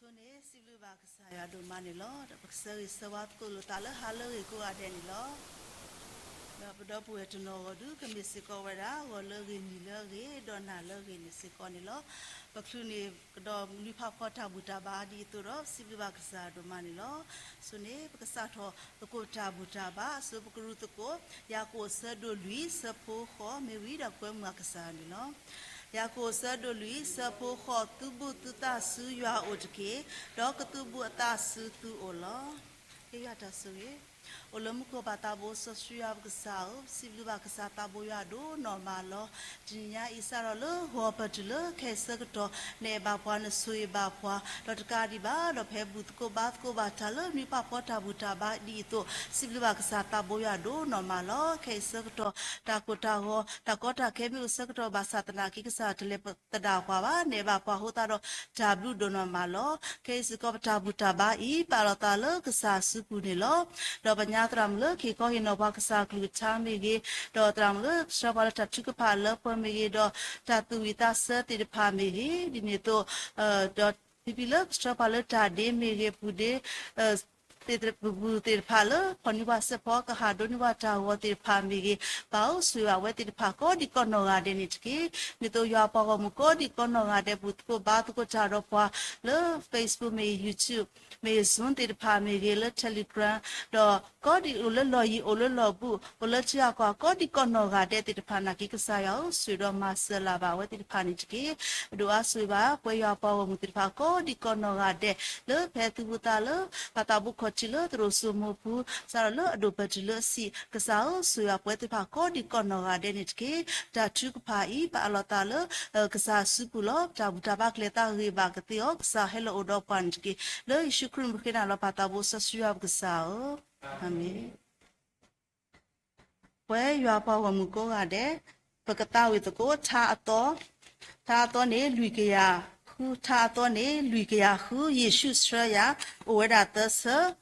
အဆိန့ၣ် စံးဘျုးဘၣ်ကစၢ်ယွၤဒိၣ်မးန့ၣ်လီၤ. ဒီးပကဆၢဂ့ၤဆၢဝါသကိးလိာ်သးလၢဟါလၢအဂ့ၤကိးဂၤဒဲးန့ၣ်လီၤ. ဒီးပဒီပုၢ်ဝဲၢ်တနီၤဂီၤဒုး ကမ့ၢ်စ့ၢ်ကီးဝဲဒၣ် ဂီၤလၢအဂ့ၤ နံၤလၢအဂ့ၤ ဒီးနၤလၢအဂ့ၤန့ၣ်စ့ၢ်ကီးန့ၣ်လီၤ. ပချုးန့ၣ်ကဒီးနွံဖးဖီတၢ်ဘူၣ်တၢ်ဘါဒ်အသိးဒီး စံးဘျုးဘၣ်ကစၢ်ဒိၣ်မးန့ၣ်လီၤ. အဆိန့ၣ် ပကစးထီၣ်သကိးတၢ်ဘူၣ်တၢ်ဘါ အဆိပကရူၢ်သကိး ယၤကိာ်အဆၢဒိၣ်လွံၢ် ဆၢဖိဃိး မ့ၢ်ဝံၤဒီးကွဲမုာ်အကစၢ်န့ၣ်လီၤ. ယၤကိာ်အဆၢဒိၣ်လွံၢ် ဆၢဖိဃိး, သုဘူးသုသးဆူယွၤအအိၣ်တက့ၢ်, ဒီးကသုဘူးအသးဆူသုအိၣ်လီၤ. က့ယွၤတၢ်ဆိၣ်ဂ့ၤ, အိၣ်လၢမူခိၣ်ဘၣ်သးဘိစီဆှံယွၤပကစၢ်ဧၢ, ပစံးဘျုးဘၣ်ကစၢ်သးဘိယွၤဒိၣ်နီၢ်မးလီၤ. တနံၤညါအံၤစးထီၣ်လၢဂီၤပတုၤလၢခဲအံၤဆၢကတီၢ် နအဲၣ်ဘၣ်ပှၤ နဆိၣ်ဂ့ၤဘၣ်ပှၤ, ဒီးတကးဒံးဘၣ် ဒီးဖဲဘူၣ်သကိးဘါသကိးဘၣ်တၢ်လၢနွံဖးဖီတၢ်ဘူၣ်တၢ်ဘါဒ်အံၤအသိး စံးဘျုးဘၣ်ကစၢ်သးဘိယွၤဒိၣ်နီၢ်မးလီၤ. ခဲအံၤဆၢကတီၢ် တၢ်ကိၢ်တၢ်ဂီၤ တၢ်ကီတၢ်ခဲမ့ၢ်အိၣ်ဆၢကတီၢ်ဘၣ်ဆၣ်သနာ်က့ ကစၢ်တလဲၤသဒၣ်ပှၤဘၣ်, နအဲၣ်ဘၣ်ပှၤအဃိသတးဒီးတၢ်ဘျုးဒိၣ်နီၢ်မးလီၤ. ခဲအံၤစ့ၢ်ကီးပတၢ်ဘူၣ်တၢ်ဘါအံၤ ပာ်လီၤသးလၢကစၢ်အစုပူၤန့ၣ်လီၤ. ဒီးပညါသရၣ်မုၣ်လၢကဟ့ၣ်ခီဟ့ၣ်နီၤပှၤကစၢ်ကလုၢ်ကထါမ့ၢ်ဂ့ၤ, ဒီးသရၣ်မုၣ်လၢကဆှၢပှၤလၢတၢ်ထုကဖၣ်လၢပှဲၤမ့ၢ်ဂ့ၤ, ဒီးတၢ်သူၣ်ဝံၣ်သးဆၢသ့ၣ်တဖၣ်မ့ၢ်ဂ့ၤ, ဒ်န့ၣ်အသိး ဒီးဖံဖံလၢကဆှၢပှၤလၢတၢ်ဒ့မ့ၢ်ဂ့ၤ, ပူၤဒ့ ပူၤသ့ၣ်တဖၣ်လၢဖီၣ်န့ၢ်ပှၤစဲးဖီကဟၣ်ဒိးန့ၢ်ပှၤတၢ်ဂီၤသ့ၣ်တဖၣ်မ့ၢ်ဂ့ၤ, ပာ်အိၣ်ဆိၣ်ဂ့ၤဘၣ်ဝဲသ့ၣ်တဖၣ်ကိးဒံးကိးနီၢ်ဂၤဒဲးန့ၣ်တက့ၢ်. ဒ်န့ၣ်အသိးယွၤပှၤဂီၢ်မုၢ်ကိးဒံးကိးနီၢ်ဂၤဒဲး ဘူၣ်သကိးဘါသကိးတၢ်ဒီးပှၤလၢ Facebook မ့ၢ်ဂ့ၤ, YouTube မ့ၢ်ဂ့ၤ, Zoom သ့ၣ်တဖၣ်မ့ၢ်ဂ့ၤ, လၢ Telegram ဒီးကိးဒံးအိၣ်လၢလီၢ်ယံၤ အိၣ်လၢလီၢ်ဘူး အိၣ်လၢထံဂၤကီၢ်ဂၤ ကိးဒံးကိးနီၢ်ဂၤဒဲးသ့ၣ်တဖၣ်နာ်က့ ကစၢ်ယွၤဧၢ, ဆိၣ်ဂ့ၤဒီးမၤစၢၤလၢ်ဘၣ်ဝဲသ့ၣ်တဖၣ်န့ၣ်တက့ၢ်. ပဒိၣ်အါဆိၣ်ဂ့ၤဘၣ် ပဝဲယွၤပှၤဂီၢ်မုၢ်သ့ၣ်တဖၣ်ကိးဒံးကိးနီၢ်ဂၤဒဲး လၢဖဲသုဘူၣ်သးလၢ ဘၣ်သးဘိခီၣ်ထံးလၢသရိာ်စိမိၢ်ပူၤ စးထီၣ်လၢအဒိၣ်ပၢၢ်တုၤလၢအဆံး, ကစၢ်ဧၢ, ဆိၣ်ဂ့ၤဘၣ်ပဝဲသ့ၣ်တဖၣ်ကိးဒံးကိးနီၢ်ဂၤဒဲးန့ၣ်တက့ၢ်. ပတၢ်ထုကဖၣ်အံၤ ပအးလီၤသးလၢ ကစၢ်အစုပူၤလီၤ. ပတၢ်ဘူၣ်တၢ်ဘါကလဲၤသးဂ့ၤဘၣ်ကသ့အီၤ, ကစၢ်ဟဲလီၤအိၣ်ဒီးပှၤန့ၣ်တက့ၢ်. လၢယ့ၣ်ၡူးခရံာ်မုၢ်ဃ့နၤလီၤ ပၢ်သးဘိစီဆှံယွၤပကစၢ်ဧၢ, အၤမ့ၣ်. ပဝဲယွၤပှၤဂီၢ်မုၢ်ကိးဂၤဒဲး ပကသးဝံၣ်သကိးထါအသီ, ထါအသီန့ၣ် လွံၢ်ကယၤဃု, ထါအသီန့ၣ် လွံၢ်ကယၤဃု, ယ့ၣ်ၡူးဆှၢယၤ, အိၣ်ဝဲဒၣ်သၢဆၢ.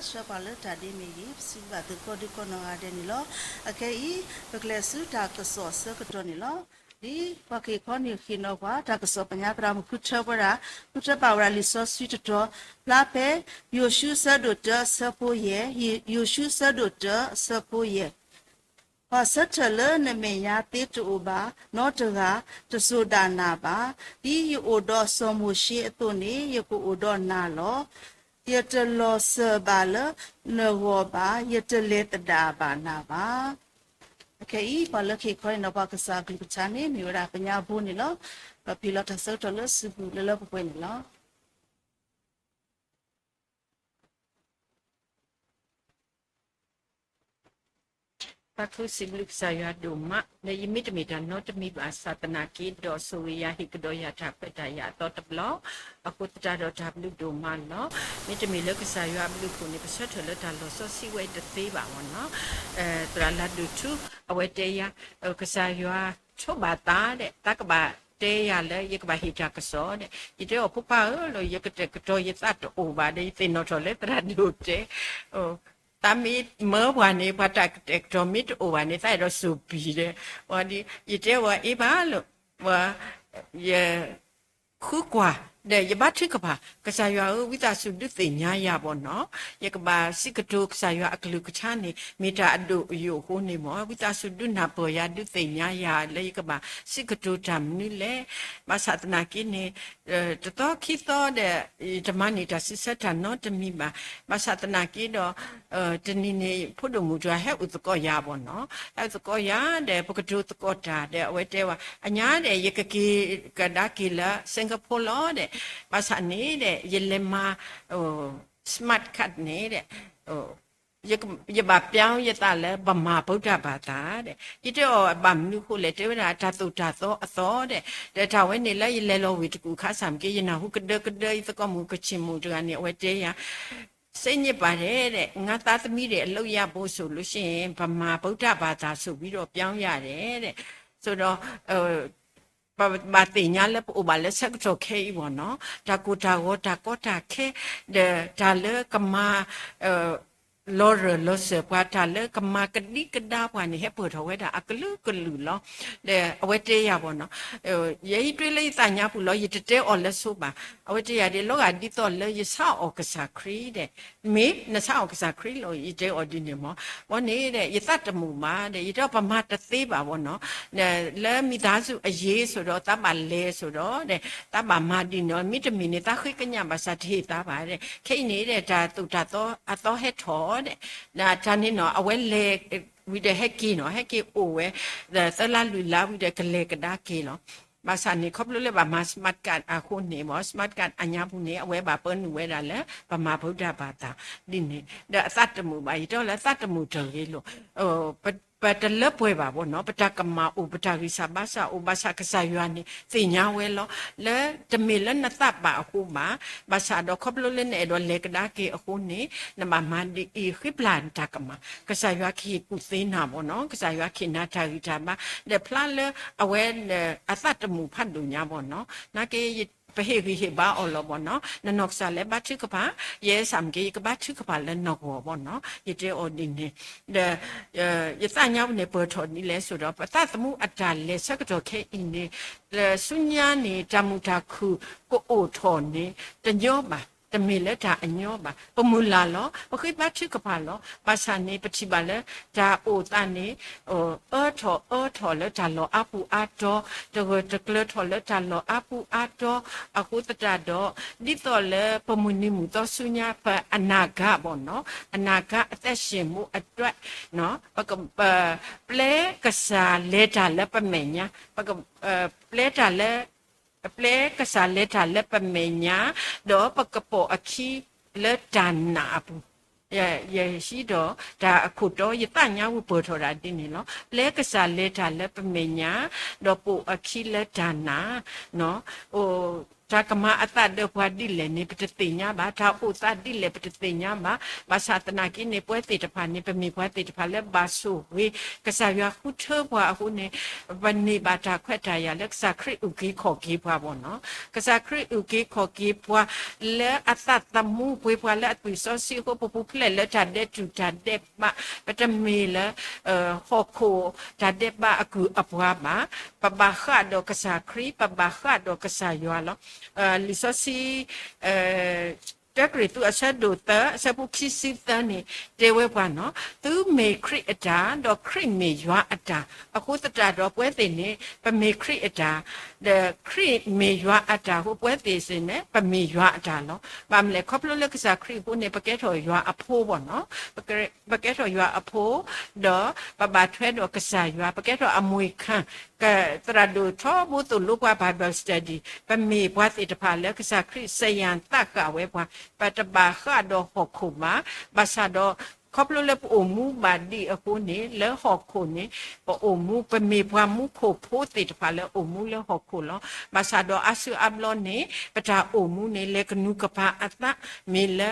ဆှၢပှၤလၢတၢ်ဒ့မ့ၢ်ဂ့ၤ, ပစံးဘျုးဘၣ်သုကိးဒံကိးနီၢ်ဂၤဒဲးန့ၣ်လီၤ. အခဲအံၤ ပကလဲၤဆူတၢ်ကစီၣ်အဆၢကတီၢ်န့ၣ်လီၤ. ဒ်ပှၤက့ၤခီန့ၣ်ဃ့ၢ်နီၤပှၤ တၢ်ကစီၣ်ပညါသရၣ်မုၣ် ဃုထၢပဝဲဒၣ်, ဃုထၢပာ်ဝဲဒၣ်လံာ်စီဆှံတတီၤ, ဖျါဖဲ ယိၤၡူအဆၢဒိၣ်တၢအဆၢဖိယဲၢ်, ယိၤၡူအဆၢဒိၣ်တၢအဆၢဖိယဲၢ် ပှၤဆၢထၢၣ်လၢနမဲာ်ညါသ့တအိၣ်ဘၣ်, နီတဂၤတစိၤဒၣ်နၤဘၣ်. ဒ်ယအိၣ်ဒီးစီၤမိၤၡ့အသိးန့ၣ် ယကအိၣ်ဒီးနၤလီၤ. ယတလီၤစၢၤဘၣ်လၢနဂီၢ်ဘၣ်, ယတလဲၤသဒၣ်ဘၣ်နၤဘၣ်. အခဲအံၤ ပှၤလၢကဟ့ၣ်ခီန့ၢ်နီၤပှၤကစၢ်အကလုၢ်ကထါန့ၣ် မ့ၢ်ဝဲဒၣ်ပညါဘိန့ၣ်လီၤ. ပဖံးလီၤတၢ်ဆၢကတီၢ်လၢစုပူၤလၢလၢပှဲၤပှဲၤန့ၣ်လီၤ. ပၢ်ခူစံးဘျုးကစၢ်ယွၤဒိၣ်မး လၢယမ့တမ့ၢ်တၢ်နီတမံၤဘၣ် ဘၣ်ဆၣ်သနာ်က့ဒီး ဆိၣ်ဂ့ၤယၤဟ့ၣ်ကဒီးယၤတၢ်ခွဲးတၢ်ယာ်အသီတဘျီ အဃိသတးဒီးတၢ်ဘျုးဒိၣ်မးလီၤ. မ့တမ့ၢ်လၢကစၢ်ယွၤအဘျုးအဃိန့ၣ် ပဆၢထၢၣ်လၢတၢ်လီၤစီဆှံဝဲတသ့ဘၣ်မ့ၢ်နီၤ. သရၣ်လၤဒိၣ်ထူ အဝဲတဲယၤ ကစၢ်ယွၤထိးဘၣ်သးဒီး သးကဘၣ်တဲယၤလၢယကဘၣ်ဟ့ၣ်တၢ်ကစီၣ်ဒီး ယတဲအီၤဖိခွါဧၢ လၢယကတဲာ်ကတီၤယသးတအိၣ်ဘၣ်ဒီး ယသ့ၣ်နီၣ်ထီၣ်လၢသရၣ်ဒိၣ်တဲ သးမ့ၢ်မၢပှၤန့ၣ် ပှၤတၢ်ကတဲာ်ကတီၤမ့ၢ်တအိၣ်ဘၣ်န့ၣ် သးအဲၣ်ဒိးစိာ်ပံၤဒီး ယတဲဝဲအ့ၣ်ဘၣ်လၢ ယ ဃုကွၢ် ဒီးယဘါထုကဖၣ် ကစၢ်ယွၤဧၢ ဝံသးစူၤဒုးသ့ၣ်ညါယၤဘၣ်နီၤ, ယကဘၣ်စံးကတိၤကစၢ်ယွၤအကလုၢ်ကထါန့ၣ် မ့ၢ်တၢ်အဒိၣ်အယိာ်အဃိန့ၣ်မ့ၢ် ဝံသးစူၤဒုးနၢ်ပၢၢ်ယၤ ဒုးသ့ၣ်ညါယၤလၢယကဘၣ်စံးကတိၤတၢ်မနုၤလဲၣ်. ဘၣ်ဆၣ်သနာ်က့န့ၣ် တသီခံသီဒီး ယတမၤန့ၢ်တၢ်စံးဆၢတၢ်နီတမံၤဘၣ်. ဘၣ်ဆၣ်သနာ်က့ဒီး တနံၤန့ၣ် ဖိဒိၣ်မုၣ်တဂၤဟဲအိၣ်သကိးယၤဘၣ်နီၤ, ဟဲအိၣ်သကိးယၤဒီး ပကတိၤသကိးတၢ်ဒီး အဝဲတဲဝဲ အညါဒီး ယကက့ၤကဒါက့ၤလၢ Singapore လီၤဒီး ဘၣ်ဆၣ်န့ၣ်ဒီး ယလဲၤမၤ smart card န့ၣ်ဒီး ယဘၣ်ပြောင်းယသးလၢ ဗမာဗုဒ္ဓဘာသာ ဒီး ယတဲအီၤဘၣ်မနုၤအဃိလဲၣ် တဲဝဲဒၣ် တၢ်သိၣ်တၢ်သီအသီဒီး ဒီးတၢ်ဝဲန့ၣ်လၢယလဲၤလီၤဝ့ၢ်တကူၣ်ခါဆၣ်မ့ၢ်က့ ယနၢ်ဟူကဒၢကဒၢ ယသကိးမုၣ်ကဆံၣ်မုၣ်တဂၤန့ၣ် အဝဲတဲယၤ စ့ညစ်ပါတယ်တဲ့ ငါသားသမီးတွေအလုပ်ရဖို့ဆိုလို့ရှိရင် ဗမာဗုဒ္ဓဘာသာဆိုပြီးတော့ပြောင်းရတယ်တဲ့ ဆိုတော့ ပဘၣ်သ့ၣ်ညါလၢပအိၣ်ဘၣ်လၢဆၢကတီၢ်ခဲအံၤဘၣ်နီၤ, တၢ်ကိၢ်တၢ်ဂီၤ တၢ်ကီတၢ်ခဲ ဒီးတၢ်လၢကမၤ လီၤရၢၢ်လီၤစၢၤပှၤ တၢ်လၢကမၤကဒံကဒါပှၤန့ၣ် ဟဲပၢၢ်ထီၣ်ဝဲဒၣ်အကလုာ်ကလုာ်လီၤ. ဒီးအဝဲတဲယၤဘၣ်နီၤ, ယဟံးတွ့လၢယသးညါပူၤလီၤ ယတတဲအီၤလၢဆိဘၣ်. အဝဲတဲယၤဒ် လီၤဂာ်ဒ်သိးလၢယဆါအီၣ်ကစၢ်ခရံာ်ဒီး မ့ၢ်နဆါအီၣ်ကစၢ်ခရံာ်လီၤ ယတဲအီၤဒ်န့ၣ်မ့ၢ်, ဘၣ်န့ၣ်ဒီး ယသးတမုာ်ဘၣ်ဒီး ယတဲပမၤတသ့ဘၣ်ဘၣ်နီၤ, လၢမိသားစုအရေးဆိုတော့ သးဘၣ်လဲၤဆိုတော့ဒီး သးဘၣ်မၤဒ်န့ၣ် မ့တမ့ၢ်န့ၣ် သးဃ့ကညးဘၣ်ဆၣ်တဟ့ၣ်သးဘၣ်ဒီး ခဲအံၤန့ၣ်ဒီး တၢ်သိၣ်တၢ်သီအသီဟဲထီၣ်ဒီး တၢ်န့ၣ်နီၤ အဝဲလဲၤဝံၤဒီးဟဲက့ၤနီၤ ဟဲက့ၤအိၣ်ဝဲ သၢလါလွံၢ်လါဝံၤဒီးကလဲၤကဒါက့ၤလီၤ. ဘၣ်ဆၣ်န့ၣ် ခီဖျိလၢဘၣ်မၤ smart card အဃိန့ၣ်မ့ၢ် smart card အညါပူၤန့ၣ် အဝဲဘၣ်ပၢနုာ်ဝဲဒၣ်လၢ ဗမာဗုဒ္ဓဘာသာ ဒ်န့ၣ် ဒီးအသးတမုာ်ဘၣ် ယတဲလၢအသးတမုာ်တဂ့ၤလိၤ ပတလၢပှဲၤဘၣ်ဘၣ်နီၤ, ပတၢ်ကမၣ်အိၣ် ပတၢ်ဂံၢ်စၢ်ဘါစၢ်အိၣ် ဘၣ်ဆၣ်ကစၢ်ယွၤန့ၣ် သ့ၣ်ညါဝဲလီၤ. လၢတမ့ၢ်လၢနသးဘၣ်အဃိဘၣ်, ဘၣ်ဆၣ်ဒီးခီဖျိလၢနအဲၣ်ဒိးလဲၤကဒါက့ၤအဃိန့ၣ် နဘၣ်မၤဒ်အံၤ ဃ့ပျၢ်နတၢ်ကမၣ်, ကစၢ်ယွၤကဟ့ၣ်ကူၣ်သ့နၤဘၣ်နီၤ, ကစၢ်ယွၤကဟ့ၣ်နၤတၢ်ဂံၢ်တၢ်ဘါ, ဒီးဖျါလၢအဝဲအသးတမုာ်ဖးဒိၣ်ညါဘၣ်နီၤ, နာ်က့ ပဟ့ၣ်ဂံၢ်ဟ့ၣ်ဘါအီၤလီၤဘၣ်နီၤ, နနီၢ်ကစၢ်လၢဘါထုကဖၣ်, ယဲစၢ်မ့ၢ်က့ ယကဘါထုကဖၣ်လၢနဂီၢ်ဘၣ်နီၤ, ယတဲအီၤဒ်န့ၣ်, ဒီး ယသးညါပူၤန့ၣ်ပၢၢ်ထီၣ်ဒ်လဲၣ်ဆိုဒီး ပသးသမူအတၢ်လဲၤဆၢကတီၢ်ခဲအံၤန့ၣ် လၢဆူညါန့ၣ် တၢ်မုာ်တၢ်ခုၣ်ကအိၣ်ထီၣ်န့ၣ် တညီဘၣ်, တမ့ၢ်လၢတၢ်အညီဘၣ်, ပမုၢ်လၢ်လီၤ, ပဃ့ဘါထုကဖၣ်လီၤ, ဘၣ်ဆၣ်န့ၣ် ပထံၣ်ဘၣ်လၢ တၢ်အိၣ်သးန့ၣ် အၢထီၣ်အၢထီၣ်လၢတၢ်လီၢ်အါပူၤအါတီၤ, တဂၢၢ်တကျၢၤထီၣ်လၢတၢ်လီၢ်အါပူၤအါတီၤ, အဃိသတးဒီး ဒ်သိးလၢပမုၢ်နံၤမုၢ်သီဆူညါ ပအနာဂတ်ဘၣ်နီၤ, အနာဂတ်အသက်ရှင်မှုအတွက် ပက ပျဲကစၢ်လဲၤတၢ်လၢပမဲာ်ညါ, ပက ပျဲတၢ်လၢ ပျဲကစၢ်လဲၤတၢ်လၢပမဲာ်ညါ, ဒီးပကပိာ်အခံလၢတၢ်နာ်အပူၤ, ယဟံးဒီးတၢ်အခိၣ်တီ ယသးညါဝံၤပၢၢ်ထီၣ်ဒၣ်ဒ်န့ၣ်လီၤ. ပျဲကစၢ်လဲၤတၢ်လၢပမဲာ်ညါ, ဒီးပိာ်အခံလၢတၢ်နာ်, အိၣ် တၢ်ကမၤအသးဒီးပှၤဒ်လဲၣ်န့ၣ် ပတသ့ၣ်ညါဘၣ်, တၢ်အိၣ်သးဒ်လဲၣ် ပတသ့ၣ်ညါဘၣ်. ဘၣ်ဆၣ်သနာ်က့န့ၣ် ပဝဲသ့ၣ်တဖၣ်န့ၣ် ပမ့ၢ်ပှၤသ့ၣ်တဖၣ်လၢဘၣ်ဆိၣ်ဂ့ၤ, ကစၢ်ယွၤဃုထၢပှၤအဃိန့ၣ် ပန့ၢ်ဘၣ်တၢ်ခွဲးတၢ်ယာ်လၢကစၢ်ခရံာ်အုၣ်က့ၤခီၣ်က့ၤပှၤဘၣ်နီၤ. ကစၢ်ခရံာ်အုၣ်က့ၤခီၣ်က့ၤပှၤ လၢအသးသမူ ပှ့ၤပှၤလၢအသွံၣ်စီဆှံအဃိ ပပူၤဖျဲးလၢတၢ်ဒဲးတူၢ်တၢ်ဒဲးဘး, ပတမ့ၢ်လၢ ဟီၣ်ခိၣ်တၢ်ဒဲးဘးအကုၢ်အပှၤဘၣ်. ပဘၣ်ဃးဒီးကစၢ်ခရံာ်, ပဘၣ်ဃးဒီးကစၢ်ယွၤလီၤ. လံာ်စီဆှံ တၢကရံၣ်သူးအဆၢဒိၣ်သၢ အဆၢဖိခံဆံသၢန့ၣ် တဲဝဲပှၤနီၤ, သုမ့ၢ်ခရံာ်အတၢ် ဒီးခရံာ်မ့ၢ်ယွၤအတၢ်, အဃိသတးဒီးပဝဲသ့ၣ်န့ၣ် ပမ့ၢ်ခရံာ်အတၢ် ဒီးခရံာ်မ့ၢ်ယွၤအတၢ်အဃိ ပဝဲသ့ၣ်စ့ၢ်န့ၣ် ပမ့ၢ်ယွၤအတၢ်လီၤ. ဘၣ်မနုၤလဲၣ် ခီဖျိလၢကစၢ်ခရံာ်အဃိန့ၣ် ပကဲထီၣ်ယွၤအဖိဘၣ်နီၤ. ပကဲထီၣ်ယွၤအဖိ, ဒီးပဘၣ်ထွဲဒီးကစၢ်ယွၤ, ပကဲထီၣ်အမွ့ၢ်ခၣ်, ကသရၣ်ဒိၣ်ထီဘိသိၣ်လိပှၤ Bible study, ပမ့ၢ်ပှၤသ့ၣ်တဖၣ်လၢကစၢ်ခရံာ်စယၢၣ်သးဃာ်ဝဲပှၤ, ပတဘၣ်ဃးဒီးဟီၣ်ခိၣ်ဘၣ်. ဘၣ်ဆၣ်ဒီး ခီဖျိလၢပအိၣ်မူဘၣ်ဒံးအဃိန့ၣ် လၢဟီၣ်ခိၣ်န့ၣ် ပအိၣ်မူ ပမ့ၢ်ပှၤမူခိၣ်ဖိသ့ၣ်တဖၣ်လၢအိၣ်မူလၢဟီၣ်ခိၣ်လီၤ. ဘၣ်ဆၣ်ဒီးအါစုအါဘျီန့ၣ် ပတၢ်အိၣ်မူန့ၣ် လဲၤကနူၤကပၤအသး မ့ၢ်လၢ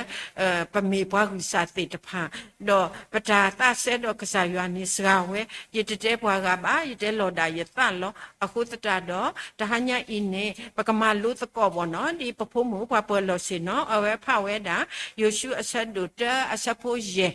ပမ့ၢ်ပှၤဂံၢ်စၢ်သ့ၣ်တဖၣ်, ဒီးပတၢ်သးစဲဒီးကစၢ်ယွၤန့ၣ် စှၤဝဲ, ယတတဲပှၤဂၤဘၣ်, ယတဲလီၤဒၣ်ယသးလီၤ. အဃိသတးဒီး တဟါညါအံၤန့ၣ် ပကမၤလိသကိးဘၣ်နီၤ, ဒ်ပဖိမုၣ်ပှၤပၢၤလီၢ်ဆ့ၣ်နီၤ အဝဲဖးဝဲဒၣ် ယိၤၡူအဆၢဒိၣ်တၢ အဆၢဖိယဲၢ်,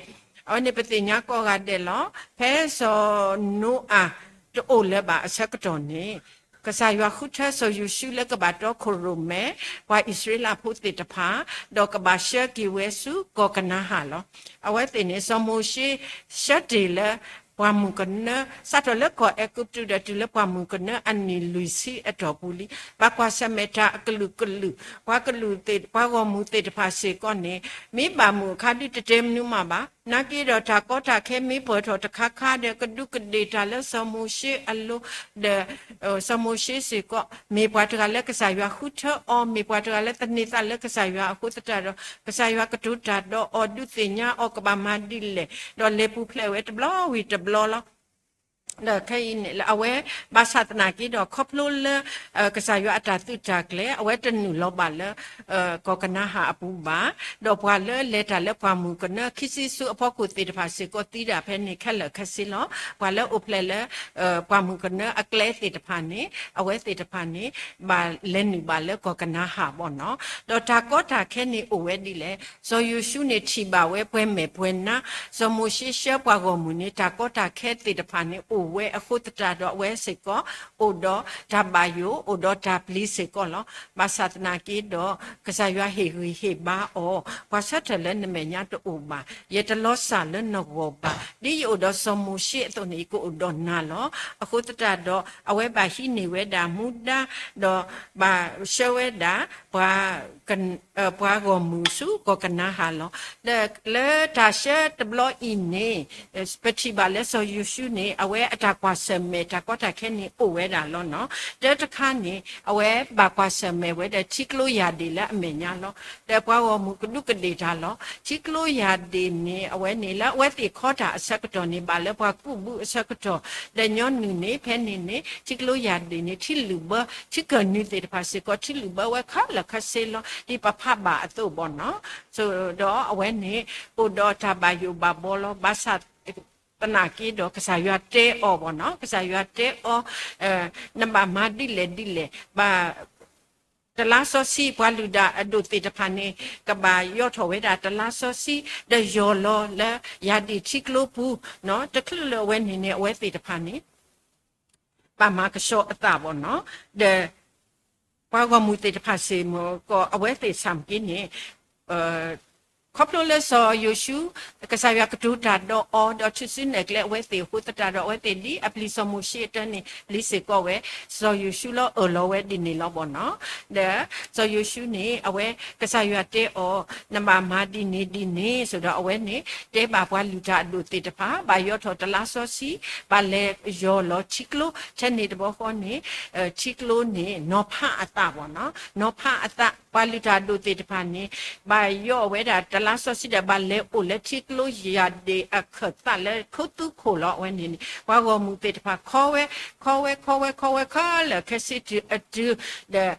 အဝဲန့ၣ်ပသ့ၣ်ညါကိးဂၤဒဲးလီၤ. ဖဲစီၤနိအၤတအိၣ်လၢၤဘၣ်အဆၢကတီၢ်န့ၣ် ကစၢ်ယွၤဃုထၢစီၤယိၤၡူလၢကဘၣ်တီခိၣ်ရိၣ်မဲ ပှၤအံၣ်စရ့လးဖိသ့ၣ်တဖၣ်, ဒီးကဘၣ်ဆှၢက့ၤဝဲဆူကီၢ်ကနၤဧၣ်လီၤ. အဝဲသ့ၣ်န့ၣ် စီၤမိၤၡ့ ဆှၢတ့ၢ်လၢပှၢ်မုၢ်ကနၢ စးထီၣ်လၢကီၢ်အဲၤကူပတူးဒီးတုၤလၢပှၢ်မုၢ်ကနၢအနံၣ်လွံၢ်ဆံအတီၢ်ပူၤလံ. ဘၣ်ကွၢ်ဆၢၣ်မဲာ်တၢ်အကလုာ်ကလုာ်, ပှၤကလုာ်သ့ၣ် ပှၤဂီၢ်မုၢ်သ့ၣ်တဖၣ်စ့ၢ်ကီးန့ၣ် မ့ၢ်ဘၣ်မုာ်အခါဒုးတတဲမနုၤမးဘၣ်. နာ်က့ဒီးတၢ်ကီတၢ်ခဲမ့ၢ်ပၢၢ်ထီၣ်တခါခါဒီး ကဒူးကဒ့ၣ်တၢ်လၢစီၤမိၤၡ့အလိၤ, ဒီး စီၤမိၤၡ့စ့ၢ်ကီး မ့ၢ်ပှၤတဂၤလၢကစၢ်ယွၤဃုထၢအီၤ, မ့ၢ်ပှၤတဂၤလၢသန့ၤသးလၢကစၢ်ယွၤအဃိသတးဒီး ကစၢ်ယွၤကတိၤတၢ်ဒီးအီၤဒုးသ့ၣ်ညါအီၤကဘၣ်မၤဒ်လဲၣ်, ဒီးလဲၤပူၤဖျဲးဝဲတဘျီဝံၤတဘျီလီၤ. ဒီးခဲအံၤန့ၣ် အဝဲ ဘၣ်ဆၣ်သနာ်က့ဒီး ခီဖျိလၢ ကစၢ်ယွၤအတၢ်သုးတၢ်ကျဲၤ အဝဲတနုာ်လီၤဘၣ်လၢ ကီၢ်ကနၤဧၣ်အပူၤဘၣ်, ဒီးပှၤလၢလဲၤတၢ်လၢပှၢ်မုၢ်ကနၢ ခံဆံဆူအဖီခိၣ်သ့ၣ်တဖၣ်စ့ၢ်ကီးသံဒၣ်ဖဲန့ၣ်ခဲလၢာ်ခဲဆ့လီၤ. ပှၤလၢအိၣ်ဖျဲၣ်လၢ ပှၢ်မုၢ်ကနၢအကျဲသ့ၣ်တဖၣ်န့ၣ် အဝဲသ့ၣ်တဖၣ်န့ၣ် ဘၣ်လဲၤနုာ်ဘၣ်လၢကီၢ်ကနၤဧၣ်ဘၣ်နီၤ. ဒီးတၢ်ကီတၢ်ခဲန့ၣ်အိၣ်ဝဲဒ်လဲၣ်. စီၤယိၤၡူန့ၣ် ထံၣ်ဘၣ်ဝဲပှဲၤမဲာ်ပှဲၤနါ, စီၤမိၤၡ့ဆှၢပှၤဂီၢ်မုၢ်န့ၣ် တၢ်ကီတၢ်ခဲသ့ၣ်တဖၣ်န့ၣ်အိၣ်ဝဲအဃိသတးဒီး အဝဲစ့ၢ်ကီး အိၣ်ဒီးတၢ်ဘၣ်ယိၣ် အိၣ်ဒီးတၢ်ပျံၤစ့ၢ်ကီးလီၤ. ဘၣ်ဆၣ်သနာ်က့ဒီး ကစၢ်ယွၤဟ့ၣ်ဂံၢ်ဟ့ၣ်ဘါအီၤ, ပှၤဆၢထၢၣ်လၢနမဲာ်ညါတအိၣ်ဘၣ်, ယတလီၤစၢ်လၢနဂီၢ်ဘၣ်, ဒ်ယအိၣ်ဒီးစီၤမိၤၡ့အသိးန့ၣ် ယကအိၣ်ဒီးနၤလီၤ. အဃိသတးဒီး အဝဲဘၣ်ဟံးန့ၢ်ဝဲဒၣ်မူဒါ, ဒီးဘၣ်ဆှၢဝဲဒၣ် ပှၤ ပှၤဂီၢ်မုၢ်ဆူကီၢ်ကနၤဧၣ်လီၤ. ဒီးလၢတၢ်ဆှၢတဘျီအံၤန့ၣ် ပထံၣ်ဘၣ်လၢစီၤယိၤၡူန့ၣ် အဝဲအတၢ်ကွၢ်ဆၢၣ်မဲာ်တၢ်ကီတၢ်ခဲန့ၣ်အိၣ်ဝဲဒၣ်လီၤနီၤ. တၢတခါန့ၣ် အဝဲဘၣ်ကွၢ်ဆၢၣ်မဲာ်ဝဲဒီးထံကျိယၢ်ဒ့ၣ်လၢအမဲာ်ညါလီၤ. ဒီးပှၤဂီၢ်မုၢ်ကဒူးကဒ့ၣ်တၢ်လီၤ. ထံကျိယၢ်ဒ့ၣ်န့ၣ် အဝဲန့ၣ်လၢအဝဲသ့ၣ်ခီတၢ်အဆၢကတီၢ်န့ၣ် ဘၣ်လၢပှၤကူးဘုအဆၢကတီၢ်, ဒီးညီနုၢ်န့ၣ် ဖဲန့ၣ်န့ၣ် ထံကျိယၢ်ဒ့ၣ်န့ၣ် ထံလုၣ်ဘၢ ထံကၢၢ်နုာ်သ့ၣ်တဖၣ်စ့ၢ်ကီး ထံလုၣ်ဘၢဝဲခဲလၢာ်ခဲဆ့လီၤ. ဒ်ပဖးဘၣ်အသိးဘၣ်နီၤ. ဒီးအဝဲန့ၣ် အိၣ်ဒီးတၢ်ဘၣ်ယိၣ်ဘၣ်ဘီလီၤ. ဘၣ်ဆၣ်သနာ်က့ဒီး ကစၢ်ယွၤတဲအီၤဘၣ်နီၤ, ကစၢ်ယွၤတဲအီၤ နဘၣ်မၤဒ်လဲၣ်ဒ်လဲၣ်, ဘၣ် တလါစီဆှံ ပှၤလုၢ်တၢ်အဒိၣ်သ့ၣ်တဖၣ်န့ၣ် ကဘၣ်ယိးထီၣ်ဝဲဒၣ်တလါစီဆှံ ဒီးယီၢ်လီၤလၢယၢ်ဒ့ၣ်ထံကျိပူၤ, တချုးလၢအဝဲန့ၣ်န့ၣ် အဝဲသ့ၣ်တဖၣ်န့ၣ် ဘၣ်မၤကဆှီအသးဘၣ်နီၤ, ဒီးပှၤဂီၢ်မုၢ်သ့ၣ်တဖၣ်စ့ၢ်ကီး အဝဲသ့ၣ်ဆၣ်မုၢ်က့န့ၣ် ခီဖျိလၢစီၤယိၤၡူ ကစၢ်ယွၤကတိၤတၢ်ဒီးအီၤ ဒီးထုးစုနဲၣ်ကျဲအဝဲသ့ၣ်အဃိသတးဒီး အဝဲသ့ၣ်ဒ်အပျံၤစီၤမိၤၡ့အတၢ်န့ၣ် ပျံၤစ့ၢ်ကီးဝဲ, စီၤယိၤၡူလၢအၢၣ်လီၤဝဲဒ်န့ၣ်လီၤဘၣ်နီၤ. ဒီးစီၤယိၤၡူန့ၣ် အဝဲကစၢ်ယွၤတဲအီၤ နဘၣ်မၤဒ်န့ၣ်ဒ်န့ၣ် ဆိဒီးအဝဲန့ၣ် တဲဘၣ်ပှၤလုၢ်တၢ်အဒိၣ်သ့ၣ်တဖၣ် ဘၣ်ယိးထီၣ်တလါစီဆှံ ဘၣ်လဲၤယီၢ်လီၤထံကျိ ထဲန့ၣ်တဘျီဃီန့ၣ် ထံကျိန့ၣ် နီၤဖးအသးဘၣ်နီၤ, နီၤဖးအသး ပှၤလုၢ်တၢ်အဒိၣ်သ့ၣ်တဖၣ်န့ၣ် ဘၣ်ယိးဝဲဒၣ် လါစီဆှံဒီးဘၣ်လဲၤအိၣ်လၢထံကျိယၢ်ဒ့ၣ်အခၢၣ်သးလၢခိသူခိၣ်လီၤ. အဝဲန့ၣ်န့ၣ် ပှၤဂီၢ်မုၢ်သ့ၣ်တဖၣ် ခီဝဲ ခီဝဲ ခီဝဲ ခီလၢာ် ခဲစ့တုၤအတုၤ ဒီး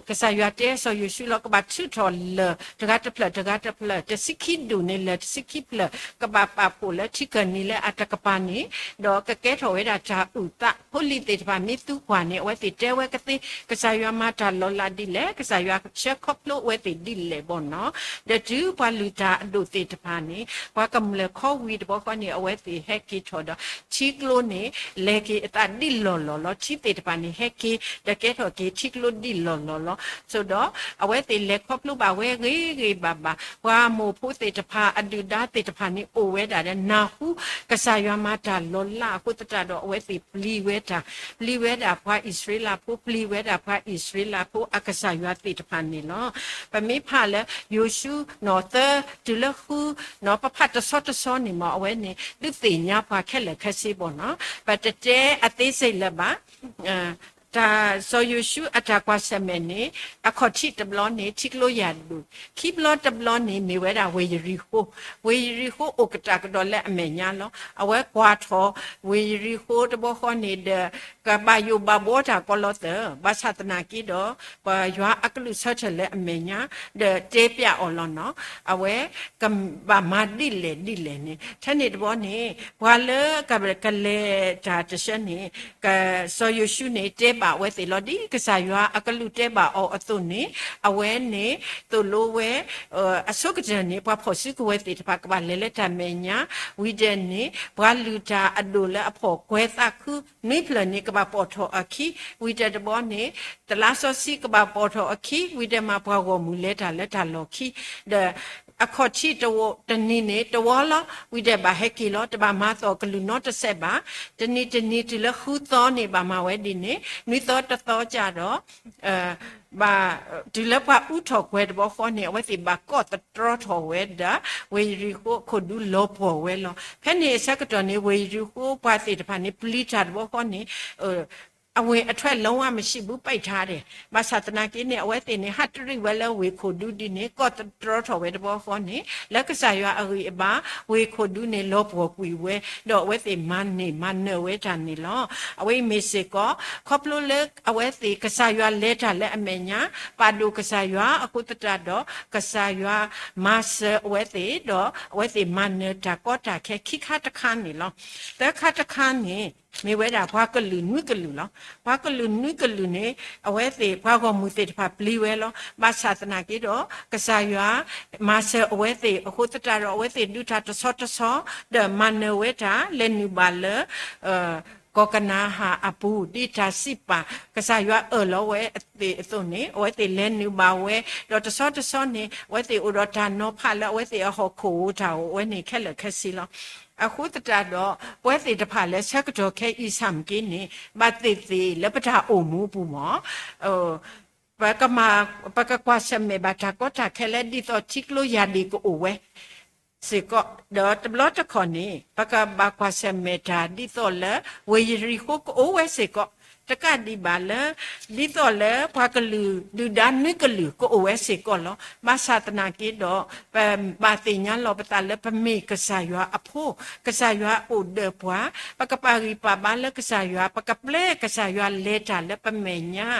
ကစၢ်ယွၤတဲစီၤယိၤၡူလီၤ ကဘၣ်ထုးထီၣ်လၢၢ်တဂၤတဖျၢၣ်တဂၤတဖျၢၣ် တဆံခံဒူၣ်န့ၣ် လၢၢ်တဆံခံဖျၢၣ် ကဘၣ်ပာ်ဖှိၣ်လၢထံကၢၢ်နံၤလၢအတကပၤန့ၣ် ဒီးကကဲထီၣ်ဝဲဒၣ်တၢ်အုၣ်သး. ဖိလံၤသ့ၣ်တဖၣ်မ့ၢ်သူကွၢ်န့ၣ် အဝဲသ့ၣ်တဲဝဲကသ့ ကစၢ်ယွၤမၤတၢ်လီၤလးဒ်လဲၣ်, ကစၢ်ယွၤဆှၢခီဖျိအဝဲသ့ၣ်ဒ်လဲၣ်ဘီနီၤ. ဒီးတုၤပှၤလုၢ်တၢ်အဒိၣ်သ့ၣ်တဖၣ်န့ၣ် ပှၤကမျၢၢ်ခီဝံၤတဘျီဃီန့ၣ် အဝဲသ့ၣ်ဟဲက့ၤထီၣ်ဒီး ထံကျိန့ၣ် လဲၤက့ၤအသးဒ်လီၢ်လီၢ်လီၤ. ထံသ့ၣ်တဖၣ်န့ၣ် ဟဲက့ၤ ဒီးကဲထီၣ်က့ၤထံကျိဒ်လီၢ်လီၢ်လီၤ. ဆိဒီး အဝဲသ့ၣ်လဲၤခီဖျိဘၣ်ဝဲဂ့ၤဂ့ၤဘၣ်ဘၣ် ပှၤမိၢ်ဖိသ့ၣ်တဖၣ် အဒုၣ်ဒါသ့ၣ်တဖၣ်န့ၣ် အိၣ်ဝဲဒၣ်ဒီး နၢ်ဟူ ကစၢ်ယွၤမၤတၢ်လီၤလးအဃိသတးဒီး အဝဲသ့ၣ်ပျံၤဝဲတၢ်, ပျံၤဝဲဒၣ်ပှၤအံၣ်စရ့လးဖိ, ပျံၤဝဲဒၣ်ပှၤအံၣ်စရ့လးဖိအကစၢ်ယွၤသ့ၣ်တဖၣ်န့ၣ်လီၤ. ပမ့ၢ်ဖးလၢ ယိၤၡူနီၤ သၢ တုၤလၢဃုနီၤ ပဖးတဆီတဆီန့ၣ်မ့ၢ် အဝဲန့ၣ် ဒုးသ့ၣ်ညါပှၤခဲလၢာ်ခဲဆ့ဘီနီၤ. ပတတဲအသေးစိတ်လၢၤဘၣ်. တၢ်စီၤယိၤၡူအတၢ်ကွၢ်ဆၢၣ်မဲာ်န့ၣ် အခီၣ်ထံးတဘျီန့ၣ် ထံကျိယၢ်ဒိၣ်, ခံဘျီတဘျီန့ၣ် မ့ၢ်ဝဲဒၣ်ဝ့ၢ်ယရံၤဃိ, ဝ့ၢ်ယရံၤဃိအိၣ်ကတၢၢ်ကဒီးလၢအမဲာ်ညါလီၤ. အဝဲကွၢ်ထီၣ်ဝ့ၢ်ယရံၤဃိတဘျီဃီန့ၣ်ဒီး ကဘၣ်ယိၣ်ဘၣ်ဘှီတၢ်ကီလီၤသၢၣ်, ဘၣ်ဆၣ်သနာ်က့ဒီး ပှၤယွၤအကလူးဆၢထၢၣ်လၢအမဲာ်ညါ ဒီးတဲပျးအီၤလီၤနီၤ. အဝဲ ကဘၣ်မၤဒ်လဲၣ်ဒ်လဲၣ်န့ၣ် ထဲန့ၣ်တဘျီန့ၣ် ပှၤလၢကလဲၤတၢ်တဆၢန့ၣ် က စီၤယိၤၡူန့ၣ် တဲဘၣ်အဝဲသ့ၣ်လီၤ ဒ်ကစၢ်ယွၤအကလူးတဲဘၣ်အီၤအသိးန့ၣ် အဝဲန့ၣ် သိၣ်လိဝဲ အဆိကတၢၢ်န့ၣ် ပှၤဖီၣ်စုကဝဲၤသ့ၣ်တဖၣ် ကဘၣ်လဲၤလၢတၢ်မဲာ်ညါ ဝံၤဒီးန့ၣ် ပှၤလုၢ်တၢ်အဒိၣ်လၢအဖီၣ်ကွဲၤသးခု နွံဖျၢၣ်န့ၣ် ကဘၣ်ပိာ်ထီၣ်အခံ, ဝံၤဒီးတဘျီန့ၣ် တလါစီဆှံကဘၣ်ပိာ်ထီၣ်အခံ, ဝံၤဒီးမးပှၤဂီၢ်မုၢ်လဲၤတၢ်လၢတၢ်လီၢ်ခံ, ဒီး အခီၣ်ထံးတဝီ တနံၤန့ၣ် တဝီလီၤ, ဝံၤဒီးဘၣ်ဟဲက့ၤလီၤ, တဘၣ်မၤသီၣ်ကလုၢ်နီတစဲးဘၣ်. တနံၤတနံၤတုၤလၢဃုသီန့ၣ် ဘၣ်မၤဝဲဒ်န့ၣ်, နွံသီတသီကဒီး ဘၣ် တုၤလၢပှၤအူထီၣ်ကွဲၤတဘျီဃီန့ၣ် အဝဲသ့ၣ်ဘၣ်ကိးသတြီထီၣ်ဝဲဒၣ် ဝ့ၢ်ယရံၤဃိအခိၣ်ဒူလီၤပှီၢ်ဝဲလီၤ. ဖဲန့ၣ်အဆၢကတီၢ်န့ၣ် ဝ့ၢ်ယရံၤဃိပှၤသ့ၣ်တဖၣ်န့ၣ် ပျံၤတၢ်တဘျီဃီန့ၣ် အဝင်အထွက်လုံးဝမရှိဘူး ပိတ်ထားတယ်. ဘၣ်ဆၣ်သနာ်က့န့ၣ် အဝဲသ့ၣ်န့ၣ် ဟးတရံးဝဲလၢဝ့ၢ်ခိၣ်ဒူဒ်န့ၣ် ကိးသတြီထီၣ်ဝဲတဘျီဃီန့ၣ် လၢကစၢ်ယွၤအဂံၢ်အဘါ ဝ့ၢ်ခိၣ်ဒူန့ၣ် လီၤပှီၢ်ကွံာ်ဝဲ, ဒီးအဝဲသ့ၣ်မၤန့ၢ်မၤနၢၤဝဲတၢ်န့ၣ်လီၤ. အဝဲအံၤမ့ၢ်စ့ၢ်ကီး ခီဖျိလၢအဝဲသ့ၣ်ကစၢ်ယွၤလဲၤတၢ်လၢအမဲာ်ညါ ပာ်ဒိၣ်ကစၢ်ယွၤအဃိသတးဒီး ကစၢ်ယွၤမၤစၢၤအဝဲသ့ၣ် ဒီးအဝဲသ့ၣ်မၤနၢၤတၢ်ကီတၢ်ခဲခံခါတခါန့ၣ်လီၤ. သၢခါတခါန့ၣ် မ့ၢ်ဝဲဒၣ်ပှၤကလုာ်နွံကလုာ်လီၤ. ပှၤကလုာ်နွံကလုာ်န့ၣ် အဝဲသ့ၣ်ပှၤဂီၢ်မုၢ်သ့ၣ်တဖၣ်ပျံၤဝဲလီၤ. ဘၣ်ဆၣ်သနာ်က့ဒီး ကစၢ်ယွၤမၤစၢၤအဝဲသ့ၣ်အဃိသတးဒီး အဝဲသ့ၣ်ဒုးတၢ်တဆီတဆီ ဒီးမၤနၢၤဝဲတၢ် လဲၤနုာ်ဘၣ်လၢ ကီၢ်ကနၤအၣ်အပူၤ ဒ်တၢ်စံးပာ် ကစၢ်ယွၤအၢၣ်လီၤဝဲသ့ၣ်အသိးန့ၣ် အဝဲသ့ၣ်လဲၤနုာ်ဘၣ်ဝဲ, ဒီးတဆီတဆီန့ၣ် အဝဲသ့ၣ်အိၣ်ဒီးတၢ်နီၤဖးလၢအဝဲသ့ၣ်အဟီၣ်ခိၣ်ဧိၤတၢ်ဧိၤ အဝဲန့ၣ်ခဲလၢာ်ခဲဆ့လီၤ. အဃိသတးဒီး ပဝဲသ့ၣ်တဖၣ်လၢဆၢကတီၢ်ခဲအံၤဆၣ်မ့ၢ်က့န့ၣ် ဘၣ်သ့ၣ်သ့ၣ်လၢပတၢ်အိၣ်မူအပူၤမ့ၢ် ပကမၤ ပကကွၢ်ဆၢၣ်မဲာ်ဘၣ်တၢ်ကီတၢ်ခဲလၢဒ်သိးထံကျိယၢ်ဒ့ၣ်ကအိၣ်ဝဲစ့ၢ်ကီး, ဒီးတဘျီတခီၣ်န့ၣ် ပကဘၣ်ကွၢ်ဆၢၣ်မဲာ်တၢ်ဒ်သိးလၢ ဝ့ၢ်ယရံၤဃိကအိၣ်ဝဲစ့ၢ်ကီး, တကးဒံးဘၣ်လၢ ဒ်သိးလၢပှၤကလုာ်ဒုၣ်ဒါနွံကလုာ်ကအိၣ်ဝဲစ့ၢ်ကီးလီၤ. ဘၣ်ဆၣ်သနာ်က့ဒီး ပဘၣ်သ့ၣ်ညါလီၤပသးလၢပမ့ၢ်ကစၢ်ယွၤအဖိ, ကစၢ်ယွၤအိၣ်ဒီးပှၤ, ပကပာ်ဂံၢ်ပာ်ဘါလၢကစၢ်ယွၤ, ပကပျဲကစၢ်ယွၤလဲၤတၢ်လၢပမဲာ်ညါ,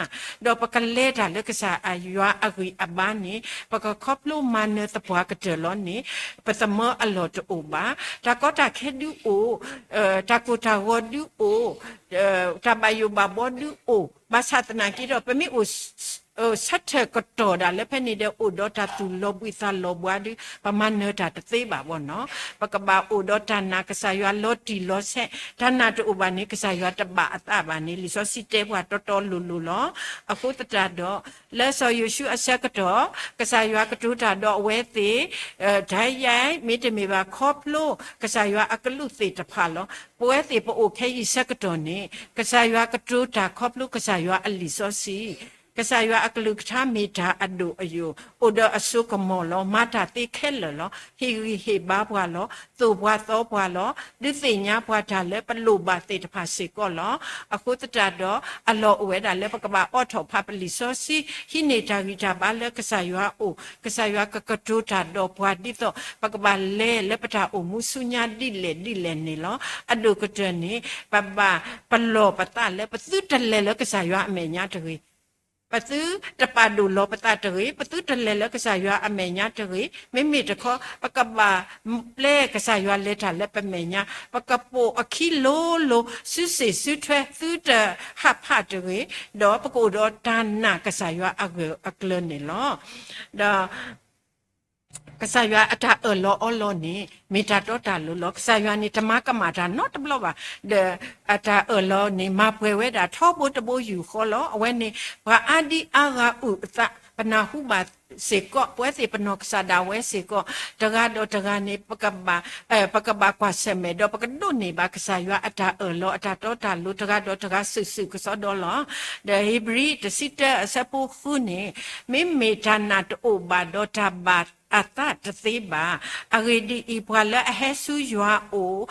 ဒီးပကလဲၤတၢ်လၢကစၢ်ယွၤအဂံၢ်အဘါန့ၣ် ပကခီဖျိမၤနၢၤသပှၢ်ကတၢၢ်လီၤန့ၣ် ပသမၢအလီၢ်တအိၣ်ဘၣ်. တၢ်ကီတၢ်ခဲဒုးအိၣ်, တၢ်ကိၢ်တၢ်ဂီၤဒုးအိၣ်, တၢ်ဘၣ်ယိၣ်ဘၣ်ဘှီဒုးအိၣ်, ဘၣ်ဆၣ်သနာ်က့ဒီး ပမ့ၢ်အိၣ် ဆၢထၢၣ်ကတီၢ်ဒၣ်လၢဖဲန့ၣ်ဒီး အိၣ်ဒီးတၢ်သူၣ်လီၤဘှံးသးလီၤဘှါဒီး ပမၤနၢၤတၢ်တသ့ဘၣ်ဘီနီၤ. ပကဘၣ်အိၣ်ဒီးတၢ်နာ်ကစၢ်ယွၤလီၤတံၢ်လီၤဆဲး, တၢ်နာ်တအိၣ်ဘၣ်န့ၣ် ကစၢ်ယွၤတဘၣ်အသးဘၣ်န့ၣ် လံာ်စီဆှံတဲပှၤတီတီလိၤလိၤလီၤ. အဃိသတးဒီး လၢစီၤယိၤၡူအဆၢကတီၢ် ကစၢ်ယွၤကတိၤတၢ်ဒီးအဝဲသ့ၣ် တၢ်ယါ မ့တမ့ၢ်ဘၣ်ခီဖျိ ကစၢ်ယွၤအကလူးသ့ၣ်တဖၣ်လီၤ. ပဝဲသ့ၣ်ပအိၣ်ခဲအံၤဆၢကတီၢ်န့ၣ် ကစၢ်ယွၤကတိၤတၢ်ခီဖျိကစၢ်ယွၤအလံာ်စီဆှံ ကစၢ်ယွၤအကလုၢ်ကထါမ့ၢ်တၢ်အဒိၣ်အယိာ်, အိၣ်ဒီးအစိကမီၤလီၤ. မၤတၢ်သ့ခဲလၢာ်လီၤ. ဟ့ၣ်ဂံၢ်ဟ့ၣ်ဘါပှၤလီၤ. သိၣ်ပှၤသီပှၤလီၤ. ဒုးသ့ၣ်ညါပှၤတၢ်လၢပလိၣ်ဘၣ်သ့ၣ်တဖၣ်စ့ၢ်ကီးလီၤ. အဃိသတးဒီး အလီၢ်အိၣ်ဝဲဒၣ်လၢပကဘၣ်အိးထီၣ်ဖးပလံာ်စီဆှံ, ဟံးန့ၢ်တၢ်ဂံၢ်တၢ်ဘါလၢကစၢ်ယွၤအအိၣ်, ကစၢ်ယွၤကကတိၤတၢ်ဒီးပှၤဒ်သိး ပကဘၣ်လဲၤလၢပတၢ်အိၣ်မူဆူညါဒ်လဲၣ်ဒ်လဲၣ်န့ၣ်လီၤ. အဒိၣ်ကတၢၢ်န့ၣ် ပဘၣ်ပလီၢ်ပသးလၢပသုတလဲၤလၢကစၢ်ယွၤအမဲာ်ညါတဂ့ၤ. ပသုတပာ်ဒိၣ်လီၤပသးတဂ့ၤ. ပသုတလဲၤလၢကစၢ်ယွၤအမဲာ်ညါတဂ့ၤ. မ့မ့ၢ်တခီ ပကဘၣ်ပျဲကစၢ်ယွၤလဲၤတၢ်လၢပမဲာ်ညါ, ပကပိာ်အခံလိၤလိၤ, စုစ့ၣ်စုထွဲ, သုတဟးဖးတဂ့ၤ, ဒီးပကအိၣ်ဒီးတၢ်နာ်ကစၢ်ယွၤအဂၢၢ်အကျၢၤန့ၣ်လီၤ. ဒီး ကစၢ်ယွၤအတၢ်အၢၣ်လီၤအီလီၤန့ၣ် မ့ၢ်တၢ်တီတၢ်လိၤလီၤ. ကစၢ်ယွၤန့ၣ် တမၤကမၣ်တၢ်နီတဘျီဘၣ်. ဒီးအတၢ်အၢၣ်လီၤန့ၣ် မၤပှဲၤဝဲဒၣ်ထီဘိတဘိယူၢ်ဃီလီၤ. အဝဲန့ၣ် ပှၤအါဒံအါဂၤအုၣ်အသး ပနၢ်ဟူဘၣ်စ့ၢ်ကီး, ပဝဲသ့ၣ်ပနီၢ်ကစၢ်ဒၣ်ဝဲစ့ၢ်ကီး, တဂၤဒီးတဂၤန့ၣ် ပကဘၣ်, ပကဘၣ်ကွၢ်ဆၢၣ်မဲာ် ဒီးပကဒိးန့ၢ်ဘၣ်ကစၢ်ယွၤအတၢ်အၢၣ်လီၤ အတၢ်တီတၢ်လိၤ တဂၤဒီးတဂၤစုာ်စုာ်ကစီဒီလီၤ. ဒီးဧ့ၤဘြံၤတဆံတၢအဆၢဖိဃုန့ၣ်, မ့မ့ၢ်တၢ်နာ်တအိၣ်ဘၣ်ဒီးတၢ်ဘၣ်အသးတသ့ဘၣ်. အဂ့ၢ်ဒ်အံၤ, ပှၤလၢအဟဲဆူယွၤအအိၣ်,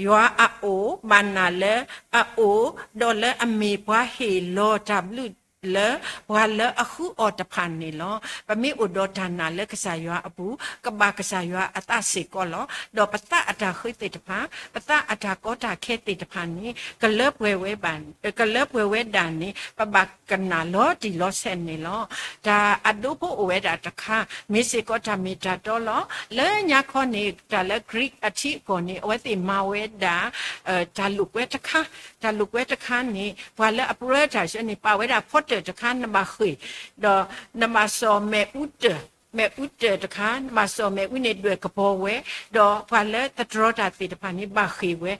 ယွၤအအိၣ်, ဘၣ်နာ်လၢအအိၣ်, ဒီးလၢအမ့ၢ်ပှၤဟ့ၣ်လီၤတၢ်ဘျုးလၢပှၤလၢအဃုအီၤတဖၣ်န့ၣ်လီၤ. ပမ့ၢ်အိၣ်ဒီးတၢ်နာ်လၢကစၢ်ယွၤအပူၤ, ကဘၣ်ကစၢ်ယွၤအသးစ့ၢ်ကီးလီၤ. ဒီးပသးအတၢ်ဃ့သ့ၣ်တဖၣ်, ပသးအတၢ်ကီတၢ်ခဲသ့ၣ်တဖၣ်န့ၣ် ကလၢပှဲၤဝဲဘၣ်, ကလၢပှဲၤဝဲဒၣ်န့ၣ် ပဘၣ်ကနၣ်လီၤတံၢ်လီၤဆဲးန့ၣ်လီၤ. တၢ်အဒိဖိအိၣ်ဝဲဒၣ်တခါ, မ့ၢ်စ့ၢ်ကီးတၢ်မ့ၢ်တၢ်တီလီၤ. လၢညါခီန့ၣ် တၢ်လၢ Greek အထံအကီၢ်န့ၣ် အဝဲသ့ၣ်မၤဝဲဒၣ် တၢ်လိာ်ကွဲတခါ, တၢ်လိာ်ကွဲတခါန့ၣ် ပှၤလၢအပြၢတၢ်ဆၢန့ၣ် ပာ်ဝဲဒၣ်ဖီတၢၣ်တခါ နဘၣ်ဃ့ၢ်, ဒီးနဘၣ်စိာ်မ့ၣ်အူတၢၣ်, မ့ၣ်အူတၢၣ်တခါ, နဘၣ်စိာ်မ့ၣ်အူန့ၣ်ဒွဲၣ်ကပီၤဝဲ, ဒီးပှၤလၢသတြီတၢ်သ့ၣ်တဖၣ်န့ၣ် ဘၣ်ဃ့ၢ်ဝဲ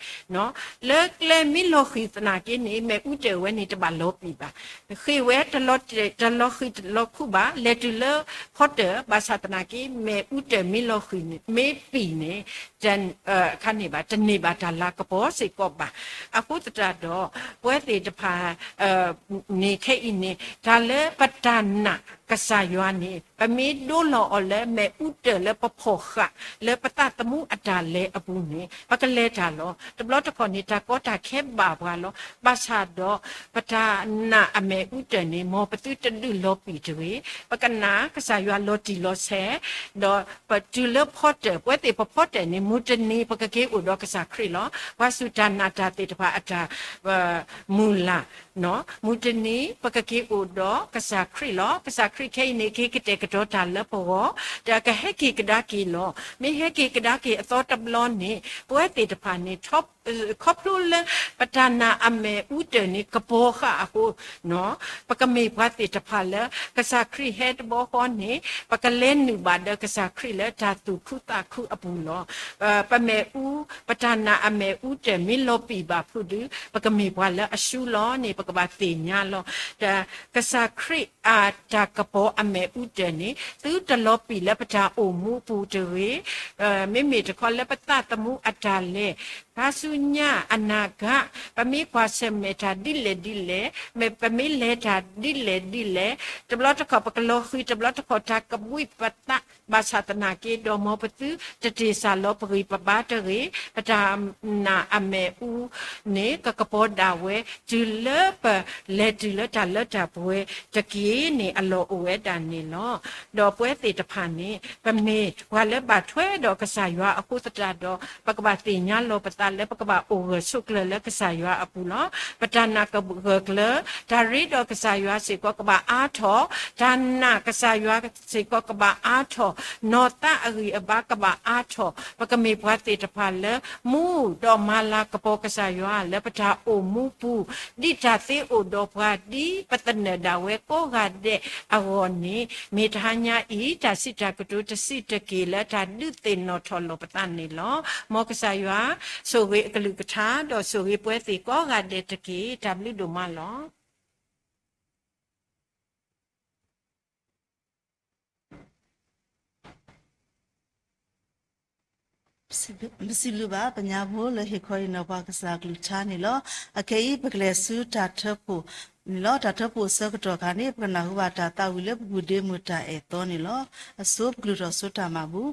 လၢကျဲမ့ၢ်လီၤဃံၤသနာ်က့န့ၣ် မ့ၣ်အူတၢၣ်ဝဲန့ၣ် တဘၣ်လီၤပံာ်ဘၣ်. ဃ့ၢ်ဝဲတလီၤဃံၤတလီၤခူၣ်ဘၣ်, လဲၤတုၤလၢဖီတၢၣ် ဘၣ်ဆၣ်သနာ်က့ မ့ၣ်အူတၢၣ်မ့ၢ်လီၤဃံၤန့ၣ် မ့ၢ်ပံာ်န့ၣ် တခါန့ၣ်ဘၣ်, တန့ၢ်ဘၣ်တၢ်လၤကပီၤစ့ၢ်ကီးဘၣ်. အဃိသတးဒီး ပဝဲသ့ၣ်တဖၣ် န့ၣ်ခဲအံၤန့ၣ် တၢ်လၢပတၢ်နာ်ကစၢ်ယွၤန့ၣ် ပမ့ၢ်ဒိလီၤအီၤလၢမ့ၣ်အူတၢၣ်လၢပဖီၣ်ဃာ် လၢပသးသမူအတၢ်လဲၤအပူၤန့ၣ် ပကလဲၤတၢ်လီၤ. တဘျီတခီၣ်န့ၣ် တၢ်ကီတၢ်ခဲဘၣ်ပှၤလီၤ. ဘၣ်ဆၣ်ဒီး ပတၢ်နာ်အမ့ၣ်အူတၢၣ်န့ၣ် မ်ပသုတဒုးလီၤပံာ်တဂ့ၤ. ပကနာ်ကစၢ်ယွၤလီၤတံၢ်လီၤဆဲး, ဒီးပတုၤလၢဖီတၢၣ်, ပဝဲသ့ၣ်ပဖီတၢၣ်န့ၣ် မုၢ်တနံၤပကက့ၤအိၣ်ဒီးကစၢ်ခရံာ်လီၤ. ပှၤစူၢ်တၢ်နာ်တၢ်သ့ၣ်တဖၣ်အတၢ် မုၢ်လၢ် မုၢ်တနံၤ ပကက့ၤအိၣ်ဒီးကစၢ်ခရံာ်လီၤ. ကစၢ်ခရံာ်ခဲအံၤန့ၣ် က့ၤကတဲာ်ကတီၤတၢ်လၢပဂီၢ်, ဒီးကဟဲက့ၤကဒါက့ၤလီၤ. မ့ၢ်ဟဲက့ၤကဒါက့ၤအသီတဘျီန့ၣ် ပဝဲသ့ၣ်တဖၣ်န့ၣ် ခီဖျိလၢ ပတၢ်နာ်အမ့ၣ်အူတၢၣ်န့ၣ် ကပီၤဃာ်အဃိ ပကမ့ၢ်ပှၤသ့ၣ်တဖၣ်လၢ ကစၢ်ခရံာ်ဟဲတဘျီဃီန့ၣ် ပကလဲၤနုာ်ဘၣ်ဒီးကစၢ်ခရံာ်လၢတၢ်သူၣ်ခုသးခုအပူၤလီၤ. ပမ့ၣ်အူ, ပတၢ်နာ်အမ့ၣ်အူတၢၣ်မ့ၢ်လီၤပံာ်ဘၣ်ဖုးဒီး ပကမ့ၢ်ပှၤလၢအဆူလီၤန့ၣ် ပကဘၣ်သ့ၣ်ညါလီၤ. ဒီးကစၢ်ခရံာ်အတၢ်ကပီၤအမ့ၣ်အူတၢၣ်န့ၣ် သုတလီၤပံာ်လၢပတၢ်အိၣ်မူအပူၤတဂ့ၤ. မ့မ့ၢ်တခီလၢပသးသမူအတၢ်လဲၤ ခါဆူညါအနၤကၣ် ပမ့ၢ်ကွၢ်ဆၢၣ်မဲာ်တၢ်ဒ်လဲၣ်ဒ်လဲၣ်, မ့ၢ်ပမ့ၢ်လဲၤတၢ်ဒ်လဲၣ်ဒ်လဲၣ်, တဘျီတခီၣ်ပကလီၤဃံၤ, တဘျီတခီၣ်တၢ်ကဘှံးပသး, ဘၣ်ဆၣ်သနာ်က့ဒီး မ်ပသုတတ့ၢ်စၢ်လီၤပဂံၢ်ပဘါတဂ့ၤ. ပတၢ်နာ်အမ့ၣ်အူန့ၣ် ကကပီၤဒၣ်ဝဲ တုၤလၢပလဲၤတုၤလၢတၢ်လၢတၢ်ပှဲၤတက့ၢ်န့ၣ် အလီၢ်အိၣ်ဝဲဒၣ်န့ၣ်လီၤ. ဒီးပဝဲသ့ၣ်တဖၣ်န့ၣ် ပမ့ၢ်ပှၤလၢဘၣ်ထွဲဒီးကစၢ်ယွၤအဃိသတးဒီး ပကဘၣ်သ့ၣ်ညါလီၤပသးလၢပကဘၣ်အိၣ်ဂၢၢ်ဆိးကျၢၤလၢကစၢ်ယွၤအပူၤလီၤ. ပတၢ်နာ်ကဂၢၢ်ကျၢၤ, တၢ်ရ့ဒီးကစၢ်ယွၤစ့ၢ်ကီးကဘၣ်အါထီၣ်, တၢ်နာ်ကစၢ်ယွၤစ့ၢ်ကီးကဘၣ်အါထီၣ်, နီၢ်သးအဂံၢ်အဘါကဘၣ်အါထီၣ်, ပကမ့ၢ်ပှၤသ့ၣ်တဖၣ်လၢ မူဒီးမၤလၤကပီၤကစၢ်ယွၤလၢပတၢ်အိၣ်မူပူၤ, ဒ်တၢ်သ့အိၣ်ဒီးပှၤ ဒ်ပသနၢၣ်ဒၣ်ဝဲကိးဂၤဒဲးအဂီၢ်န့ၣ်, မ့ၢ်တဟါညါအံၤ တၢ်စံးတၢ်ကတိၤတဆံးတက့ၢ်လၢတၢ်ဒုးသ့ၣ်နီၣ်ထီၣ်လိာ်ပသးန့ၣ်လီၤ. မ်ကစၢ်ယွၤဆိၣ်ဂ့ၤအကလုၢ်ကထါ ဒီးဆိၣ်ဂ့ၤပဝဲသ့ၣ်ကိးဂၤဒဲးတက့ၢ်. တၢ်ဘျုးဒိၣ်မးလီၤ. ပစံးဘျုးဘၣ်ပညါဖိလၢဟ့ၣ်ခီဟ့ၣ်နီၤပှၤကစၢ်ကလုၢ်ကထါန့ၣ်လီၤ. အခဲအံၤပကလဲၤဆူတၢ်ထၢဖှိၣ်န့ၣ်လီၤ. တၢ်ထၢဖှိၣ်အဆၢကတီၢ်ခါန့ၣ် ပကနၢ်ဟူဘၣ်တၢ်သးဝံၣ်လၢပဂုာ်ဒ့မုာ်တၢ်အဲၣ်သီန့ၣ်လီၤ. အဆိ ပကလုၢ်ထီၣ်ဆိတၢ်မၤဘူၣ်.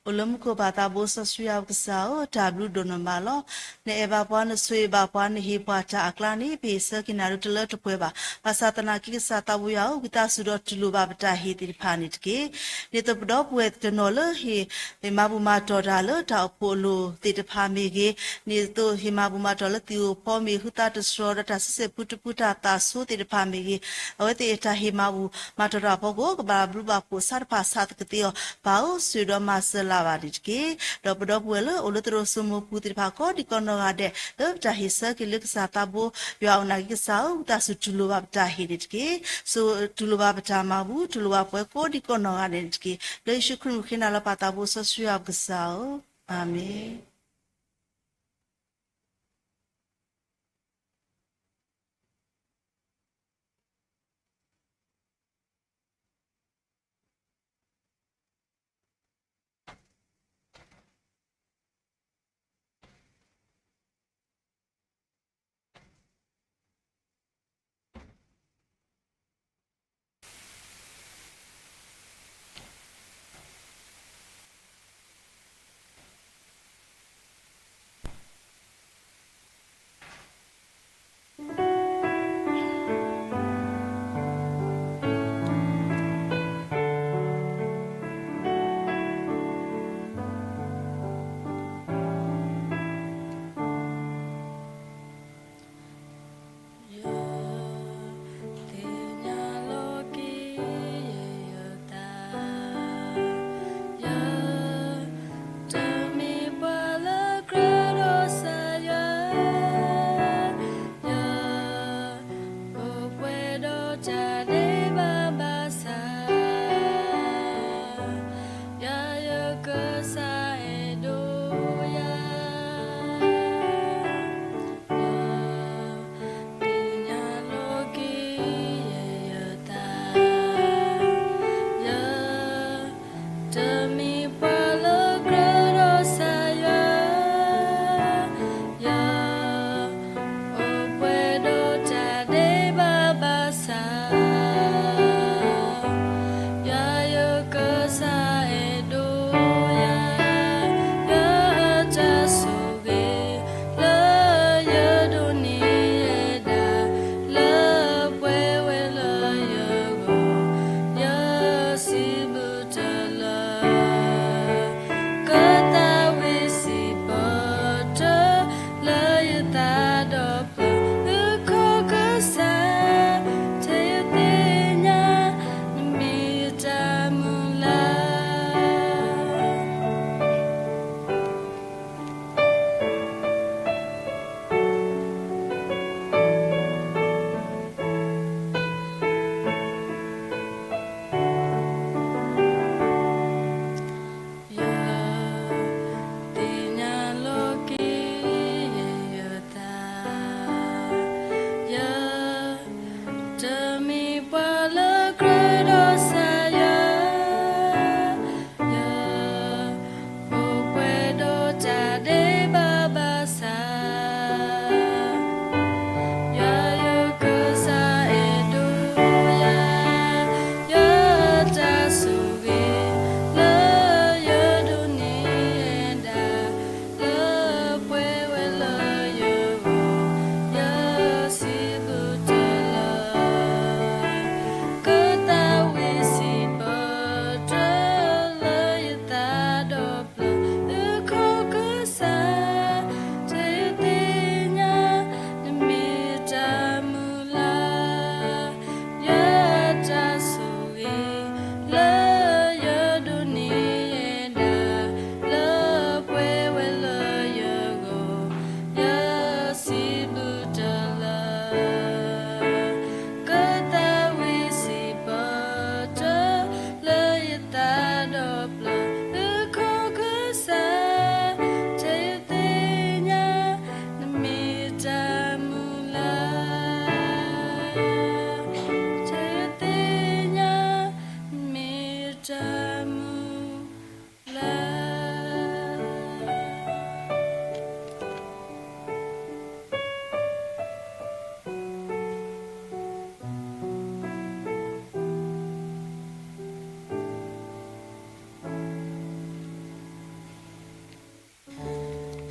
အိၣ်လၢမူခိၣ်ပၢ်သးဘိစီဆှံယွၤပကစၢ်ဧၢ, တၢ်ဘျုးဒိၣ်နီၢ်မးလီၤ. နအဲၣ်ဘၣ်ပှၤ, နဆိၣ်ဂ့ၤဘၣ်ပှၤ, နဟ့ၣ်ပှၤတၢ်အကျါန့ၣ် ပဟ့ၣ်ဆၢက့ၤနၤဒိတလၢတပှဲၤဘၣ်. ဘၣ်ဆၣ်သနာ်က့ကစၢ်သးဘိယွၤဧၢ, ဝံသးစူၤဒီးတူၢ်လိာ်ဘၣ်ပတၢ်ဟ့ၣ်သ့ၣ်တဖၣ်န့ၣ်တက့ၢ်. န့ၣ်သိးပဒီပုၢ်ဝဲၢ်တနီၤလၢဟ့ၣ်မၤဘူၣ်မၤတီၢ်တၢ်လၢတၢ်အိၣ်ဖှိၣ်အလိၤသ့ၣ်တဖၣ်မ့ၢ်ဂ့ၤ, န့ၣ်သိးဟ့ၣ်မၤဘူၣ်မၤတီၢ်လၢသံၣ်ဧိၤဖီမ့ၢ်ဂ့ၤ, ဟုသးတတြီၤဒီးတၢ်ဆံးစဲးပူတပူတၢ်သးဆိသ့ၣ်တဖၣ်မ့ၢ်ဂ့ၤ, အဝဲသ့ၣ်တၢ်ဟ့ၣ်မၤဘူၣ်မၤတီၢ်တၢ်အဖီခိၣ် ကဘၣ်ဘျုးဘၣ်ဖှိၣ်ဆါတဖၣ်ဆးသကသ့အီၤ ပၢ်ဧၢ, ဆိၣ်ဂ့ၤဒီးမၤစၢၤလၢ်ဘၣ်န့ၣ်တက့ၢ်. ဒီးပဒီပုၢ်ဝဲၢ်လၢအိၣ်လၢသရိာ်စိမိၤပူၤသ့ၣ်တဖၣ်ကိးဒံကိးနီၢ်ဂၤဒဲး လၢပတၢ်ဟ့ၣ်ဆၢက့ၤလၢကစၢ်သးဘိယွၤအအိၣ်နာ်က့ကစၢ်ဧၢ, ဝံသးစူၤတူၢ်လိာ်ဘၣ်ပတၢ်ဟ့ၣ်န့ၣ်တက့ၢ်. တူၢ်လိာ်ဘၣ်ပတၢ်မၤဘူၣ်, တူၢ်လိာ်ဘၣ်ပှၤကိးဒံကိးနီၢ်ဂၤဒဲးန့ၣ်တက့ၢ်. လၢယ့ၣ်ၡူးခရံာ်မုၢ်ဃ့နၤလၢပၢ်သးဘိစီဆှံယွၤပကစၢ်ဧၢ, အၤမ့ၣ်.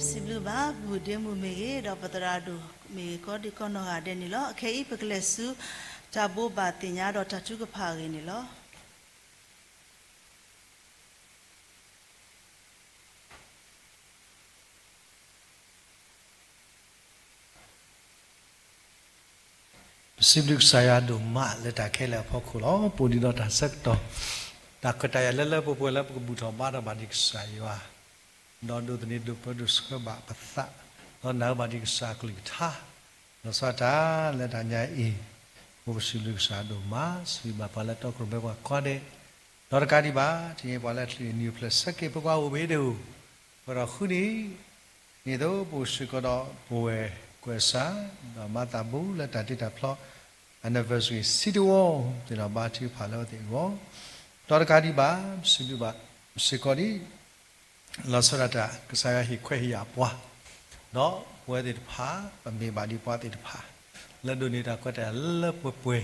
စံးဘျုးဘၣ် ပုၢ်ဒ့မုၣ်မ့ၢ်ဂ့ၤ ဒီးပသရၣ်ဒိၣ်မ့ၢ်ဂ့ၤ ကိးဒံကိးနီၢ်ဂၤဒဲးန့ၣ်လီၤ. အခဲအံၤပကလဲၤဆူ တၢ်ဘိးဘၣ်သ့ၣ်ညါဒီးတၢ်ထုကဖၣ်အဂ့ၢ်န့ၣ်လီၤ. ပစံးဘျုးကစၢ်ယွၤဒိၣ်မးလၢတၢ်ခဲလၢာ်အဖီခိၣ်လီၤ. ပအိၣ်ဒံးဒီးတၢ်ဆၢကတီၢ် တၢ်ခွဲးတၢ်ယာ်လၢလၢပှဲၤပှဲၤလၢပကဘူၣ်ထီၣ်ဘါထီၣ်ဘၣ်ဒံးကစၢ်ယွၤ ဒီးဒိးသန့ၤဒိးပၢဒိးဆှၢဘၣ်ပသး ဒီးနာ်ဘၣ်ဒံးကစၢ်အကလုၢ်ကထါ လီၤဆီဒၣ်တၢ်လၢတၢ်ညါအံၤ ပစံးဘျုးကစၢ်ဒိၣ်မး စံးဘျုးဘၣ်ပှၤလၢတီခိၣ်ရိၣ်မဲပှၤကိးဂၤဒဲး ဒီးတကးဒံးဘၣ် တနံၤအံၤပှၤလၢချံးနံၣ်အိၣ်ဖျဲၣ်ဆၢက့ၤ ပှၤအိၣ်ဘှံးဒိၣ် ပှဲၤဒီးဃုနံၣ် ဒ်သိးပအိၣ်စ့ၢ်ကီးဒီးပဝဲၢ်ကွဲးစၢ် ဒီးမၤသးဘူးလၢတၢ်တ့တၢ်ဖျီ anniversary ဆံတဝီ သ့ၣ်နီၣ်ဘါထုကဖၣ်လၢအဝဲသ့ၣ်အဂီၢ် ဒီးတကးဒံးဘၣ် ပစံးဘျုးဘၣ်စ့ၢ်ကီးဒံး လီၤဆီဒၣ်တၢ် ကစၢ်ယွၤဟ့ၣ်ခွဲးဟ့ၣ်ယာ်ပှၤ ဒီးပဝဲသ့ၣ်တဖၣ် ပမ့ၢ်ဘၣ်ဒံးပှၤသ့ၣ်တဖၣ် လၢဒိးန့ၢ်တၢ်ခွဲးတၢ်ယာ်လၢပှဲၤပှဲၤ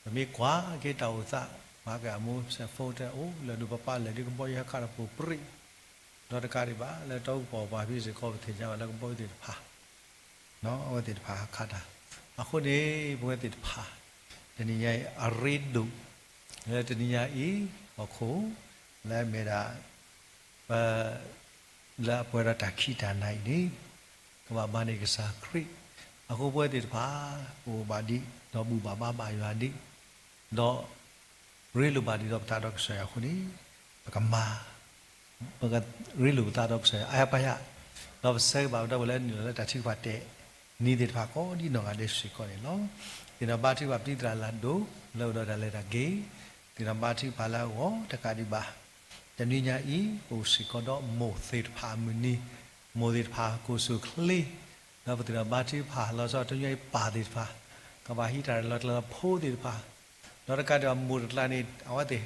ပမ့ၢ်ကွၢ်က့ၤတၢ်အိၣ်သး မၤက့ၤအမိၢ် cell phone တဲအိၣ်လၢဒိးပပၢ်လဲၤဒ်ကဘီယူၤဟဲခးတၢ်ပူၤပြံး ဒီးတကးဒံးဘၣ် လၢတီပူၤပှၤဖံးစ့ၢ်ကီး ပသ့ၣ်ညါဘၣ်လၢကဘီယူၤသ့ၣ်တဖၣ် အဝဲသ့ၣ်တဖၣ်ဟးခးတၢ် အဃိန့ၣ် ပဝဲသ့ၣ်တဖၣ် တနံၤညါအံၤ အရ့ဒိၣ် လၢတနံၤညါအံၤ ဟီၣ်ခိၣ် လၢအမ့ၢ်ဒၣ် ပ လၢအပှဲၤဒီးတၢ်ခံးတၢ်နၤအံၤန့ၣ် ကဘၣ်မၤန့ၢ်ကစၢ်ခရံာ် အဃိပဝဲသ့ၣ်တဖၣ် ပအိၣ်ဘၣ်ဒံး ဒီးဘူၣ်ဘၣ်ဘါဘၣ်ယွၤဒံး ဒီး ရ့လိာ်ဘၣ်ဒံးဒီးပသးဒီးကစၢ်ယွၤအဃိန့ၣ် ပကမၤ ပကရ့လိာ်ပသးဒီးကစၢ်ယွၤအါအါပၢၢ်ပၢၢ် ဒီးပဆၢဂ့ၤဘၣ်ပဒီပုၢ်ဝဲၢ်လၢနုာ်လီၤလၢတၢ်ထုကဖၣ်တဲာ်နံၤသ့ၣ်တဖၣ်ကိးဒံနီၢ်ဂၤဒဲးစ့ၢ်ကီးန့ၣ်လီၤ. သ့ၣ်နီၣ်ဘါထုကဖၣ်ပတံၤသရၣ်လၢအဒိၣ် လၢအိၣ်ဒီးတၢ်လဲၤတၢ်က့ၤ သ့ၣ်နီၣ်ဘါထုကဖၣ်လၢအဂီၢ်တကးဒံးဘၣ် တနွံညါအံၤ ပအိၣ်စ့ၢ်ကီးဒီးမိၢ်သ့ၣ်တဖၣ်အမုၢ်နံၤ မိၢ်သ့ၣ်တဖၣ်ကိၢ်ဆူၣ်ချ့ ဒီးပသ့ၣ်နီၣ်ဘါထုကဖၣ်လီၤဆီတနွံညါအံၤပၢ်သ့ၣ်တဖၣ် ကဘၣ်ဟံးတၢ်ရဲၣ်လီၤကျဲၤလီၤဖိသ့ၣ်တဖၣ် ဒီးတကးဒံးဘၣ်မိၢ်တကျါန့ၣ် အဝဲသ့ၣ်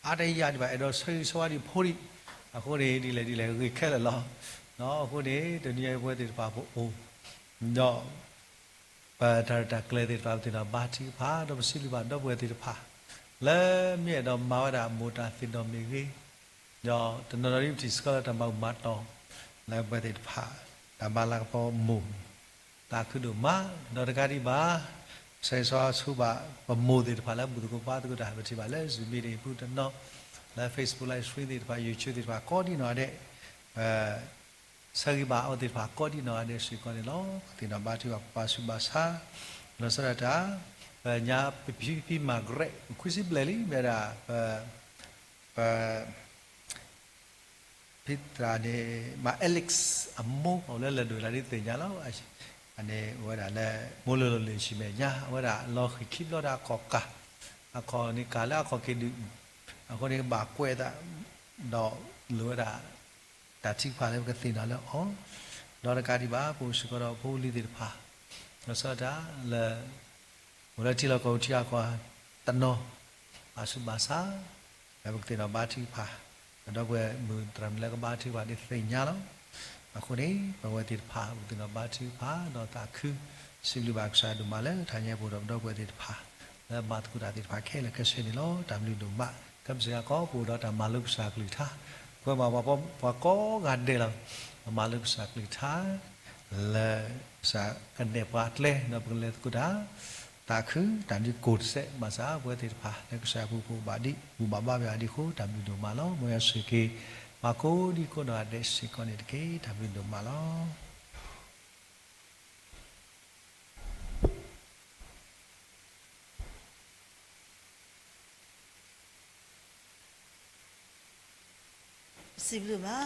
အါတယၢ်ဒံးဘၣ် အဲၣ်ဒိးဆၢဂ့ၤဆၢဝါဒံးဖိဒံး အဃိန့ၣ် ဒ်လဲၣ်ဒ်လဲၣ်ဂ့ၤခဲလၢာ်လီၤ. အဃိန့ၣ် တနွံညါအံၤပဝဲသ့ၣ်တဖၣ်ပအိၣ် ဒီး ပတၢ်ရဲၣ်တၢ်ကျဲၤသ့ၣ်တဖၣ် ပသ့ၣ်နီၣ်ဘါထုကဖၣ် ဒီးပစံးဘျုးဘၣ်ဒီပုၢ်ဝဲၢ်သ့ၣ်တဖၣ် လၢမ့ၢ်အဲၣ်ဒိးမၤဝဲဒၣ်မိၢ်တၢ်သ့ၣ်နီၣ်မ့ၢ်ဂ့ၤ ဒီးတနီၤနီၤဒ်ပထံၣ်စ့ၢ်ကီးလၢတၢ်မၤဘူၣ်မၤတီၢ် လၢပဝဲသ့ၣ်တဖၣ် တၢ်မၤလၤကပီၤမိၢ် သးခုဒိၣ်မး ဒီးတကးဒံးဘၣ် ဆၢဂ့ၤဆၢဝါဆူဘၣ်ပမိၢ်သ့ၣ်တဖၣ်လၢဘူၣ်သကိးဘါသကိးတၢ် ပထံၣ်ဘၣ်လၢ Zoom meeting ပူၤတနီၤ လၢ Facebook live stream သ့ၣ်တဖၣ် YouTube သ့ၣ်တဖၣ်ကိးဒံနီၢ်ဂၤဒဲး ပ ဆၢဂ့ၤဘၣ်အဝဲသ့ၣ်တဖၣ်ကိးဒံနီၢ်ဂၤဒဲးစ့ၢ်ကီးန့ၣ်လီၤ. ပသ့ၣ်နီၣ်ဘါထုကဖၣ်ပပၢ်ဆူးဘၣ်ဆါ လီၤဆီဒၣ်တၢ် ပညါပဖံဖံ Margaret ခွံဆံဘျဲၣ်လံ မ့ၢ်ဝဲဒၣ် ပ ပ ဖံသရၣ်န့ၣ် မါ Alex အမိၢ် အအိၣ်လၢလၢၢ်ဒိၣ်လၢဒ်သ့ၣ်ညါလီၤ. အန့ၣ်အိၣ်ဝဲဒၣ်လၢ မိၢ်လၢလီၢ်လၢဆံမဲာ်ညါ အဝဲဒၣ်လီၤဃံၤခံဘျီဒၣ်အခီၣ်ကၢ် အခီၣ်န့ၣ်ကၢ်လၢအခီၣ်က့ၤဒုး အဃိန့ၣ်ကဘၣ်ကွဲးသး ဒီးလိၣ်ဝဲဒၣ် တၢ်ထုကဖၣ်လၢပကသ့ၣ်နီၣ်လၢအီၤ ဒီးတကးဒံးဘၣ် ပအိၣ်စ့ၢ်ကီးဒီးဖိလံၤသ့ၣ်တဖၣ် လီၤဆီဒၣ်တၢ်လၢ အိၣ်လၢထံလီၢ်ကီၢ်ပူၤထံအကီၢ်တနီၤ ဘၣ်ဆူးဘၣ်ဆါ လၢပကသ့ၣ်နီၣ်ဘါထုကဖၣ် ဒီပုၢ်ဝဲၢ်မုၣ်သရၣ်မုၣ်လၢကဘါထုကဖၣ်ဒ်သ့ၣ်ညါလီၤ. အဃိန့ၣ် ပဝဲသ့ၣ်တဖၣ် ပကသ့ၣ်နီၣ်ဘါထုကဖၣ် ဒီးသးခု စံးဘျုးဘၣ်ကစၢ်ဒိၣ်မးလၢတၢ်ညါပူၤဒီးပဒီပုၢ်ဝဲၢ်သ့ၣ်တဖၣ် လၢမၤသကိးတၢ်သ့ၣ်တဖၣ်ခဲလၢာ်ခဲဆ့န့ၣ်လီၤ. တၢ်ဘျုးဒိၣ်မး ကဲပစံးကီး ပအိၣ်ဒီးတၢ်မၤလိကစၢ်ကလုၢ်ကထါ ပှဲၤမးပှၤကိးဂၤဒဲးလီၤ. ပမၤလိကစၢ်ကလုၢ်ကထါ လၢကစၢ်ကနဲၣ်ပှၤကျဲ ဒီးပကလဲၤသကိးတၢ် သးခု တၢ်ဒုးကိၢ်တစဲး ဘၣ်ဆၣ်ပဝဲသ့ၣ်တဖၣ် လၢကစၢ်အပူၤပအိၣ်ဘၣ်ဒံး ဘူၣ်ဘၣ်ဘါဘၣ်ယွၤဒံးအဃိ တၢ်ဘျုးဒိၣ်မးလီၤ. မ်ယွၤဆိၣ်ဂ့ၤက့ၤ ပှၤကိးဒံကိးနီၢ်ဂၤဒဲးစ့ၢ်ကီးန့ၣ်တက့ၢ်. တၢ်ဘျုးဒိၣ်မးလီၤ. ပစံးဘျုးဘၣ်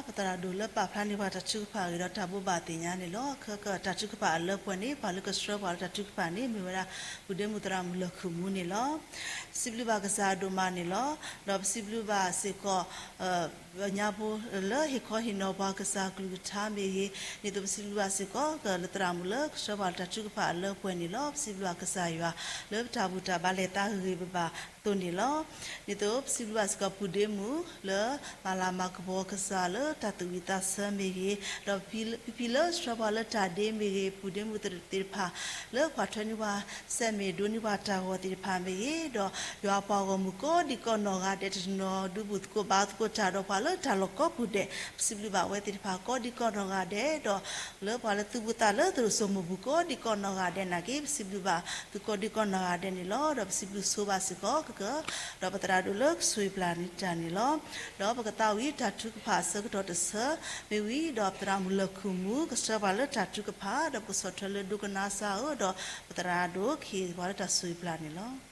ပသရၣ်ဒိၣ်လၢပာ်ဖျါန့ၢ်ပှၤတၢ်ထုကဖၣ်အဂ့ၢ်ဒီးတၢ်ဘိးဘၣ်သ့ၣ်ညါန့ၣ်လီၤ. ခဲကတၢၢ်တၢ်ထုကဖၣ်အလၢပှဲၤန့ၣ် ပှၤလၢကဆှၢပှၤလၢတၢ်ထုကဖၣ်န့ၣ် မ့ၢ်ဝဲဒၣ် ပုၢ်ဒ့မုၣ်သရၣ်မုၣ်လၢၢ်ခုၣ်မူန့ၣ်လီၤ. ပစံးဘျုးဘၣ်ကစၢ်အဒိၣ်မးန့ၣ်လီၤ. ဒီးပစံးဘျုးဘၣ်စ့ၢ်ကီး ညါဖိလၢဟ့ၣ်ခီဟ့ၣ်နီၤပှၤကစၢ်ကလုၢ်ကထါမ့ၢ်ဂ့ၤ, ဒ်သိးပစံးဘျုးဘၣ်စ့ၢ်ကီး ကလၢသရၣ်မုၣ်လၢကဆှၢပှၤလၢတၢ်ထုကဖၣ်အလၢပှဲၤန့ၣ်လီၤ. ပစံးဘျုးဘၣ်ကစၢ်ယွၤ လၢပတၢ်ဘူၣ်တၢ်ဘါလဲၤသးဂ့ၤဂ့ၤဘၣ်ဘၣ်အသိးန့ၣ်လီၤ. ဒ်သိးပစံးဘျုးဘၣ်စ့ၢ်ကီးပုၢ်ဒ့မုၣ်လၢ မၤလၤမၤကပီၤကစၢ်လၢတၢ်သူၣ်ဝံၣ်သးဆၢမ့ၢ်ဂ့ၤ, ဒီးဖံဖံလၢဆှၢပှၤလၢတၢ်ဒ့မ့ၢ်ဂ့ၤ, ပုၢ်ဒ့မုၣ်သ့ၣ်တဖၣ် လၢပှၤထွဲန့ၢ်ပှၤစဲးမ့ၢ်ဒိးန့ၢ်ပှၤတၢ်ဂီၤသ့ၣ်တဖၣ်မ့ၢ်ဂ့ၤ, ဒီးယွၤပှၤဂီၢ်မုၢ်ကိးဒံကိးနီၢ်ဂၤဒဲးတနီၤနီၤ ဒုးဘူၣ်သကိးဘါသကိးတၢ်ဒီးပှၤ လၢတၢ်လီၢ်ကိးပူၤဒဲး, ပစံးဘျုးဘၣ်အဝဲသ့ၣ်တဖၣ်ကိးဒံကိးနီၢ်ဂၤဒဲး, ဒီးလၢပှၤလၢသုးဘူးသးလၢသရိာ်စိမိၢ်ပူၤကိးဒံကိးနီၢ်ဂၤဒဲးနာ်က့ ပစံးဘျုးဘၣ်သုကိးဒံကိးနီၢ်ဂၤဒဲးန့ၣ်လီၤ. ဒီးပစံးဘျုးဆိဘၣ်စ့ၢ်ကီးကကၢ, ဒီးပသရၣ်ဒိၣ်လၢကဆိၣ်ဂ့ၤပျၢ်န့ၢ်တၢ်န့ၣ်လီၤ. ဒီးပကသးဝံၣ်တၢ်ထုကဖၣ်အဆၢကတီၢ်တဆၢ, မ့ၢ်ဝံၤဒီးပသရၣ်မုၣ်လၢၢ်ခိၣ်မူ ကဆှၢပှၤလၢတၢ်ထုကဖၣ်, ဒီးပကဆီၣ်ထွဲလၢဒိကနၣ်စၢ်ဧၢ, ဒီးပသရၣ်ဒိၣ်ကဟ့ၣ်ပှၤလၢတၢ်ဆိၣ်ဂ့ၤပျၢ်န့ၣ်လီၤ.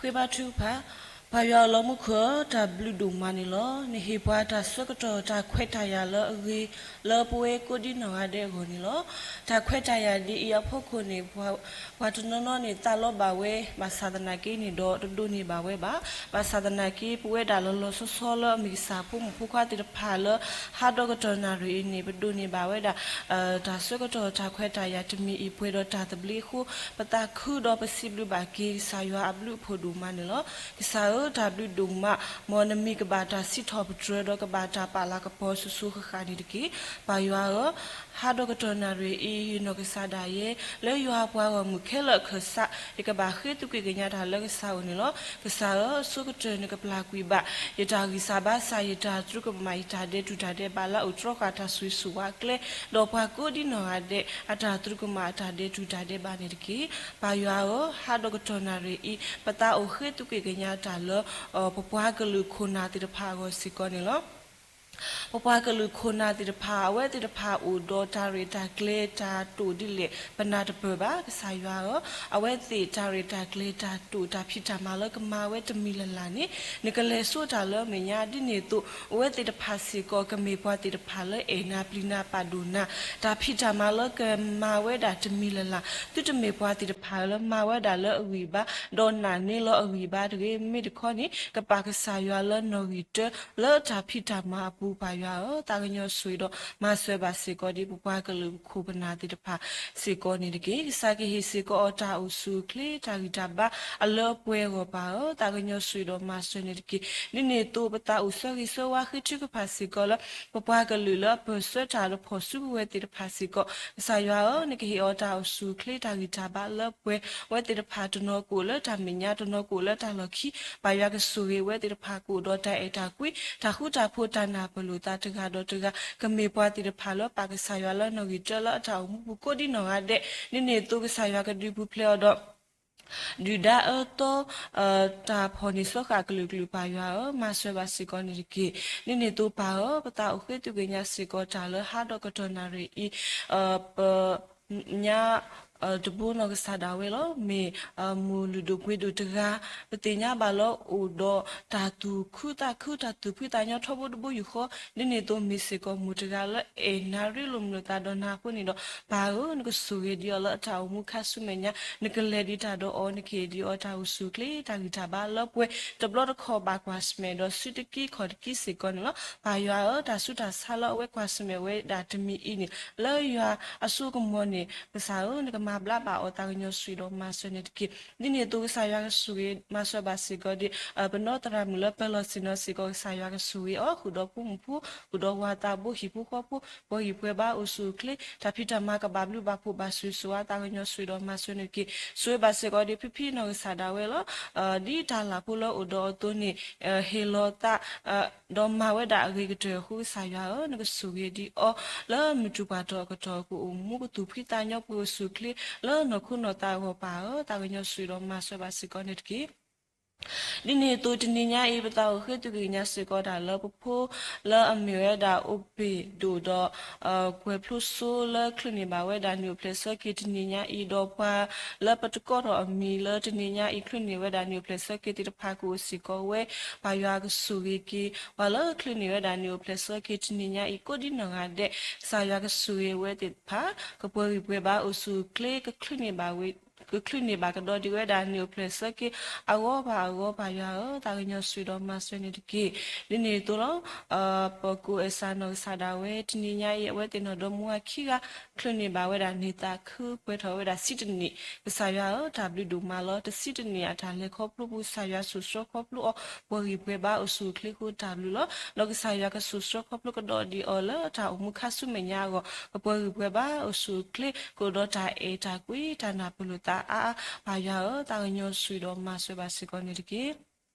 ဃ့ဘါထုကဖၣ်, ပၢ်ယွၤလီၤမူခိၣ်ဧၢ, တၢ်ဘျုးဒိၣ်မးန့ၣ်လီၤ. နဟ့ၣ်ပှၤတၢ်ဆၢကတီၢ်တၢ်ခွဲးတၢ်ယာ်လၢအဂ့ၤ လၢပဝဲကိးဒံနီၢ်ဂၤဒဲးအဂီၢ်န့ၣ်လီၤ. တၢ်ခွဲးတၢ်ယာ်ဒ်အံၤအဖီခိၣ်န့ၣ် ပှၤတနီၤနီၤန့ၣ် သးလီဘၣ်ဝဲ ဘၣ်ဆၣ်သနာ်က့န့ၣ်ဒီး တဒိးန့ၢ်ဘၣ်ဝဲဘၣ်. ဘၣ်ဆၣ်သနာ်က့ ပဝဲဒၣ်လီၤလီၤဆီဆီလၢအမ့ၢ်ကစၢ်ဖိမုၣ်ဖိခွါသ့ၣ်တဖၣ်လၢ ဟးဒီးကတီၢ်နၣ်ရံၣ်အံၤန့ၣ် ပဒိးန့ၢ်ဘၣ်ဝဲဒၣ် တၢ်ဆၢကတီၢ်တၢ်ခွဲးတၢ်ယာ်တမံၤအံၤပှဲၤဒီးတၢ်သဘျ့အဃိ ပသးခုဒီးပစံးဘျုးဘၣ်က့ၤ ကစၢ်ယွၤအဘျုးအဖှိၣ်ဒိၣ်မးန့ၣ်လီၤ. ကစၢ်ဧၢ, တၢ်ဘျုးဒိၣ်မး, မ်နမံၤကဘၣ်တၢ်စံးထီၣ်ပတြၢၤဒီးကဘၣ်တၢ်ပာ်လၤကပီၤဆူၣ်ဆူၣ်ဃၣ်ဃၣ်န့ၣ်တက့ၢ်. ပၢ်ယွၤဧၢ, ဟးဒီးကတီၢ်နၣ်ရံၣ်အံၤ ယနီၢ်ကစၢ်ဒၣ်ယဲ လၢယွၤအပှၤဂီၢ်မုၢ်ခဲလၢာ်အခၢၣ်စး ယကဘၣ်ဃ့သကွံာ်ကညးတၢ်လၢကစၢ်အအိၣ်န့ၣ်လီၤ. ကစၢ်ဧၢ, အဆိကတၢၢ်နကပျၢ်ကွံာ်ဘၣ် ယတၢ်ဂံၢ်စၢ်ဘါစၢ်, ယတၢ်သရူးကမၣ်, ယတၢ်ဒဲးတူၢ်တၢ်ဒဲးဘးလၢအအိၣ်တြီဃာ်တၢ်ဆိၣ်ဂ့ၤဆိၣ်ဝါအကျဲ, ဒီးပှၤကိးဒံနီၢ်ဂၤဒဲး အတၢ်သရူးကမၣ်အတၢ်ဒဲးတူၢ်တၢ်ဒဲးဘးန့ၣ်တက့ၢ်. ပၢ်ယွၤဧၢ, ဟးဒီးကတီၢ်နၣ်ရံၣ်အံၤ ပသးအိၣ်ဃ့သကွံာ်ကညးတၢ်လၢ ပပှၤကလုာ်ခိၣ်နၢ်သ့ၣ်တဖၣ်အဂီၢ်စ့ၢ်ကီးန့ၣ်လီၤ. ပပှၤကလုာ်ခိၣ်နၢ်သ့ၣ်တဖၣ် အဝဲသ့ၣ်တဖၣ်အိၣ်ဒီးတၢ်ရဲၣ်တၢ်ကျဲၤတၢ်တိာ်ဒ်လဲၣ် ပနၢ်တပၢၢ်ဘၣ်. ကစၢ်ယွၤဧၢ, အဝဲသ့ၣ်တၢ်ရဲၣ်တၢ်ကျဲၤတၢ်တိာ်တၢ်ဖံးတၢ်မၤလၢကမၤဝဲတမံၤလၢ်လၢ်န့ၣ် နကလဲၤဆိတၢ်လၢအမဲာ်ညါ ဒ်န့ၣ်အသိး အဝဲသ့ၣ်တဖၣ်စ့ၢ်ကီး ကမ့ၢ်ပှၤသ့ၣ်တဖၣ်လၢအဲၣ်နၤပျံၤနၤပာ်ဒိၣ်နၤ တၢ်ဖံးတၢ်မၤလၢကမၤဝဲဒၣ်တမံၤလၢ်လၢ်, သုတမ့ၢ်ပှၤသ့ၣ်တဖၣ်လၢမၤဝဲဒၣ်လၢအဂံၢ်ဘါ ဒီးနာ်န့ၢ်လီၤအဂံၢ်ဘါတဂ့ၤ. မ့ၢ်တခီန့ၣ် ကပာ်ကစၢ်ယွၤလၢနီၣ်ဂံၢ်တၢ လၢတၢ်ဖံးတၢ်မၤအပူၤ ပၢ်ယွၤဧၢ, သးကညီၤဆိၣ်ဂ့ၤဒီးမၤစၢၤဘၣ်စ့ၢ်ကီးဒ်ပပှၤကလုာ်ခိၣ်ပနၢ်သ့ၣ်တဖၣ်စ့ၢ်ကီးန့ၣ်တက့ၢ်. ကစၢ်ကဟ့ၣ်စ့ၢ်ကီးအီၤတၢ်အိၣ်ဆူၣ်အိၣ်ချ့တၢ်ဂံၢ်တၢ်ဘါအလၢအပှဲၤအဂီၢ် ပၢ်ဧၢ, သးကညီၤဆိၣ်ဂ့ၤဒီးမၤစၢၤန့ၣ်တက့ၢ်. ဒ်န့ၣ်အသိး ပသးအိၣ်ဆၢဂ့ၤဆၢဝါဃ့ထုကဖၣ်စ့ၢ်ကီးလၢ ပပှၤကလုာ်လၢအပၢၢ်ဆၢတၢ်လၢဖီၣ်စုကဝဲၤသ့ၣ်တဖၣ်စ့ၢ်ကီး, ကစၢ်ယွၤဧၢ, နကဟ့ၣ်အီၤတၢ်အိၣ်ဆူၣ်အိၣ်ချ့တၢ်ဂံၢ်တၢ်ဘါလၢအပှဲၤ, အဝဲသ့ၣ်တဖၣ်တနီၤကအိၣ်လၢတၢ်မဲာ်ညါ တနီၤကအိၣ်လၢတၢ်လီၢ်ခံ, ပၢ်ယွၤကဆိၣ်ဂ့ၤအဝဲသ့ၣ်တဖၣ်ကအိၣ်ဒီးတၢ်အဲၣ်တၢ်ကွံ တၢ်ဃူတၢ်ဖိးတၢ်နၢ်ပၢၢ်လိာ်သးတဂၤဒီးတဂၤ, ကမ့ၢ်ပှၤသ့ၣ်တဖၣ်လၢပာ်ကစၢ်ယွၤလၢနီၣ်ဂံၢ်တၢလၢအတၢ်အိၣ်မူပူၤကိးဒ်နီၢ်ဂၤဒဲး, ဒ်န့ၣ်အသိးကစၢ်ယွၤကဒုးပူၤဖျဲးအီၤဒီး ဒုၣ်ဒါအၢသီ တၢ်ဖီၣ်န့ၢ်သီဃာ်ကလုာ်ကလုာ် ပၢ်ယွၤဧၢ, မၤစၢၤဘၣ်စ့ၢ်ကီးန့ၣ်တက့ၢ်. ဒ်န့ၣ်အသိးပၢ်ဧၢ, ပသးအိၣ်ဃ့သုးက့ညါစ့ၢ်ကီးတၢ်လၢဟးဒီးကတီၢ်နၣ်ရံၣ်အံၤ, ပ ညါတဘိနီၢ်ကစၢ်ဒၣ်ဝဲလီၤ. မ့ၢ်မိၢ်လုၢ်ဒိၣ်ပှ့ၤဒိၣ်တဂၤ, ပသ့ၣ်ညါဘၣ်လၢအိၣ်ဒီးတၢ်သူၣ်ခုသးခု တၢ်သူၣ်ဖှံသးညီထီဘိတဘိယူၢ်ဃီ, ဒ်န့ၣ်အသိးမ့ၢ်စ့ၢ်ကီးမိၢ်တဂၤလၢအဲၣ်နၤရ့လိာ်မုာ်လိာ်သးဒီးနၤအဃိန့ၣ်ဒီး, ပၢ်ဧၢ, နကဆိၣ်ဂ့ၤဒံးအီၤလၢအတၢ်အိၣ်မူခါဆူမဲာ်ညါ, နကလဲၤဒံးတၢ်ဒီးအီၤ, နကဟ့ၣ်ဒံးအီၤတၢ်အိၣ်ဆူၣ်အိၣ်ချ့ တၢ်ဂံၢ်တၢ်ဘါလၢပှဲၤ, တဘျီတခီၣ်ဘၣ်ကွၢ်ဆၢၣ်မဲာ်ဒီးစုတကံခီၣ်တကံစ့ၢ်ကီးန့ၣ်လီၤ. ပၢ်ယွၤဧၢ, တၢ်ဆူးတၢ်ဆါလၢအဝဲကွၢ်ဆၢၣ်မဲာ်ဝဲဒၣ်တမံၤအံၤန့ၣ်, လၢယွၤအစိကမီၤန့ၣ်, ကစၢ်ဧၢ, နက မၤဘျါဘၣ်အီၤ သးကညီၤဆိၣ်ဂ့ၤဒီးမၤစၢၤန့ၣ်တက့ၢ်. ဒ်န့ၣ်အသိး ကစၢ်ယွၤကဆိၣ်ဂ့ၤမၤစၢၤဘၣ်စ့ၢ်ကီးဒီး ပနီၢ်သရၣ်မုၣ်လၢပၢၤလီၢ်ဆ့ၣ်နီၤစ့ၢ်ကီး ကစၢ်ယွၤကဆိၣ်ဂ့ၤအီၤ ဃုာ်ဒီးဖိမုၣ်ဖိ ဃုာ်ဒီးဝၤသးဘိ ဟံၣ်ဖိဃီဖိ ပှၤဂံၢ်ပှဲၤဘါ အိၣ်ဆူၣ်အိၣ်ချ့ တၢ်ဖံးတၢ်မၤကဘၣ်ဘျုးဘၣ်ဖှိၣ်ဘၣ်ဆိၣ်ဂ့ၤဆိၣ်ဝါ သးကညီၤဆိၣ်ဂ့ၤဒီးမၤစၢၤန့ၣ်တက့ၢ်. ဆိၣ်ဂ့ၤဘၣ်စ့ၢ်ကီးဒီး ဖံဖံနီၢ်ကစၢ်ဒၣ်ဝဲလီၤ. ဒ်တၢ်လၢ်ဖိလၢအိၣ်ဒီးအသိးန့ၣ် ဟ့ၣ်လီၤသး ဒီးမၤဝဲဒၣ်အဂ့ၤကတၢၢ်အဃိ ကစၢ်ယွၤဧၢ, နကဆိၣ်ဂ့ၤဒံးအီၤ လၢမုၢ်တူၢ်ပှၢ်တီၤအကတီၢ် ကအိၣ်မူကသူၣ်ဖှံသးညီ ပှဲၤအိၣ်ဆူၣ်အိၣ်ချ့ လၢနီၢ်ခိနီၢ်သးအဂီၢ်ပၢ်ဧၢ, သးကညီၤဆိၣ်ဂ့ၤဒီးမၤစၢၤဘၣ်စ့ၢ်ကီးန့ၣ်တက့ၢ်. ဒ်န့ၣ်အသိး တနံၤညါအံၤ ပသးအိၣ်ဃ့သုးကညးစ့ၢ်ကီးတၢ်လၢပဖိ လၢအမ့ၢ်ဝဲဒၣ်အိၣ်ဘ့ၣ်ဒိၣ်ဒီး ကွဲၤဖျိစိလၢချုးန့ၢ်ဘၣ်ဝဲဒၣ်နံၣ်အိၣ်ဖျဲၣ်ဆၢက့ၤတနံၤညါအံၤ ဒီးပှၤလၢပတကိးထီၣ်အမံၤလၢတနံၤညါအံၤ ချုးန့ၢ်ဝဲဒၣ်နံၣ်အိၣ်ဖျဲၣ်ဆၢက့ၤသ့ၣ်တဖၣ် ကအိၣ်စ့ၢ်ကီးဝဲ ပၢ်ယွၤကဆိၣ်ဂ့ၤက့ၤ ပှၤလၢချုးန့ၢ်ဝဲဒၣ်နံၣ်အိၣ်ဖျဲၣ်ဆၢက့ၤတနံၤညါအံၤ ကိးဒံနီၢ်ဂၤဒဲး ကစၢ်ယွၤကဆိၣ်ဂ့ၤဝဲသ့ၣ်တဖၣ် ကပှဲၤဂံၢ်ပှဲၤဘါ အိၣ်ဆူၣ်အိၣ်ချ့ ကချုးန့ၢ်ဘၣ်ဝဲ ကချုးန့ၢ်ဘၣ်ကဒီးဒံးဝဲဒၣ်နံၣ်အိၣ်ဖျဲၣ်ဆၢက့ၤ အဂီၢ်ဘၣ်အဂီၢ် ပၢ်ယွၤဧၢ, သးကညီၤဆိၣ်ဂ့ၤဒီးမၤစၢၤန့ၣ်တက့ၢ်. ဒ်န့ၣ်အသိးလီၤ. ပကိးအဲၣ်စၢ်နီၢ်ကစၢ်ဒၣ်ဝဲ တနံၤညါအံၤ အဝဲသ့ၣ်နီၢ်ဒီမါဝၤခံဂၤ ချုးန့ၢ်ဘၣ်ဝဲဒၣ်န့ၢ်သးခု ပှဲၤထီၣ်ဝဲဒၣ်ဆံတနံၣ်, ကစၢ်ယွၤဧၢ, တၢ်ဘျုးဒိၣ်မးလီၤ. တဆံတနံၣ်အတၢ်လဲၤခီဖျိပူၤ ကစၢ်ယွၤစိာ်ဆှၢခီဖျိအီၤ ပှဲၤဂံၢ်ပှဲၤဘါ အိၣ်ဆူၣ်အိၣ်ချ့အဃိ တၢ်ဘျုးလီၤ. ဒီးကစၢ်ယွၤကစိာ်ဆှၢခီဖျိကဒီးဒံးအီၤလၢတၢ်အိၣ်မူခါဆူမဲာ်ညါအဂီၢ် ကပှဲၤဂံၢ်ပှဲၤဘါ အိၣ်ဆူၣ်အိၣ်ချ့ ကအိၣ်ဒီးတၢ်အဲၣ်တၢ်ကွံ တၢ်နၢ်ပၢၢ်လိာ်သးအါအါ ပၢ်ယွၤဧၢ, သးကညီၤဆိၣ်ဂ့ၤဒီးမၤစၢၤဘၣ်စ့ၢ်ကီးန့ၣ်တက့ၢ်.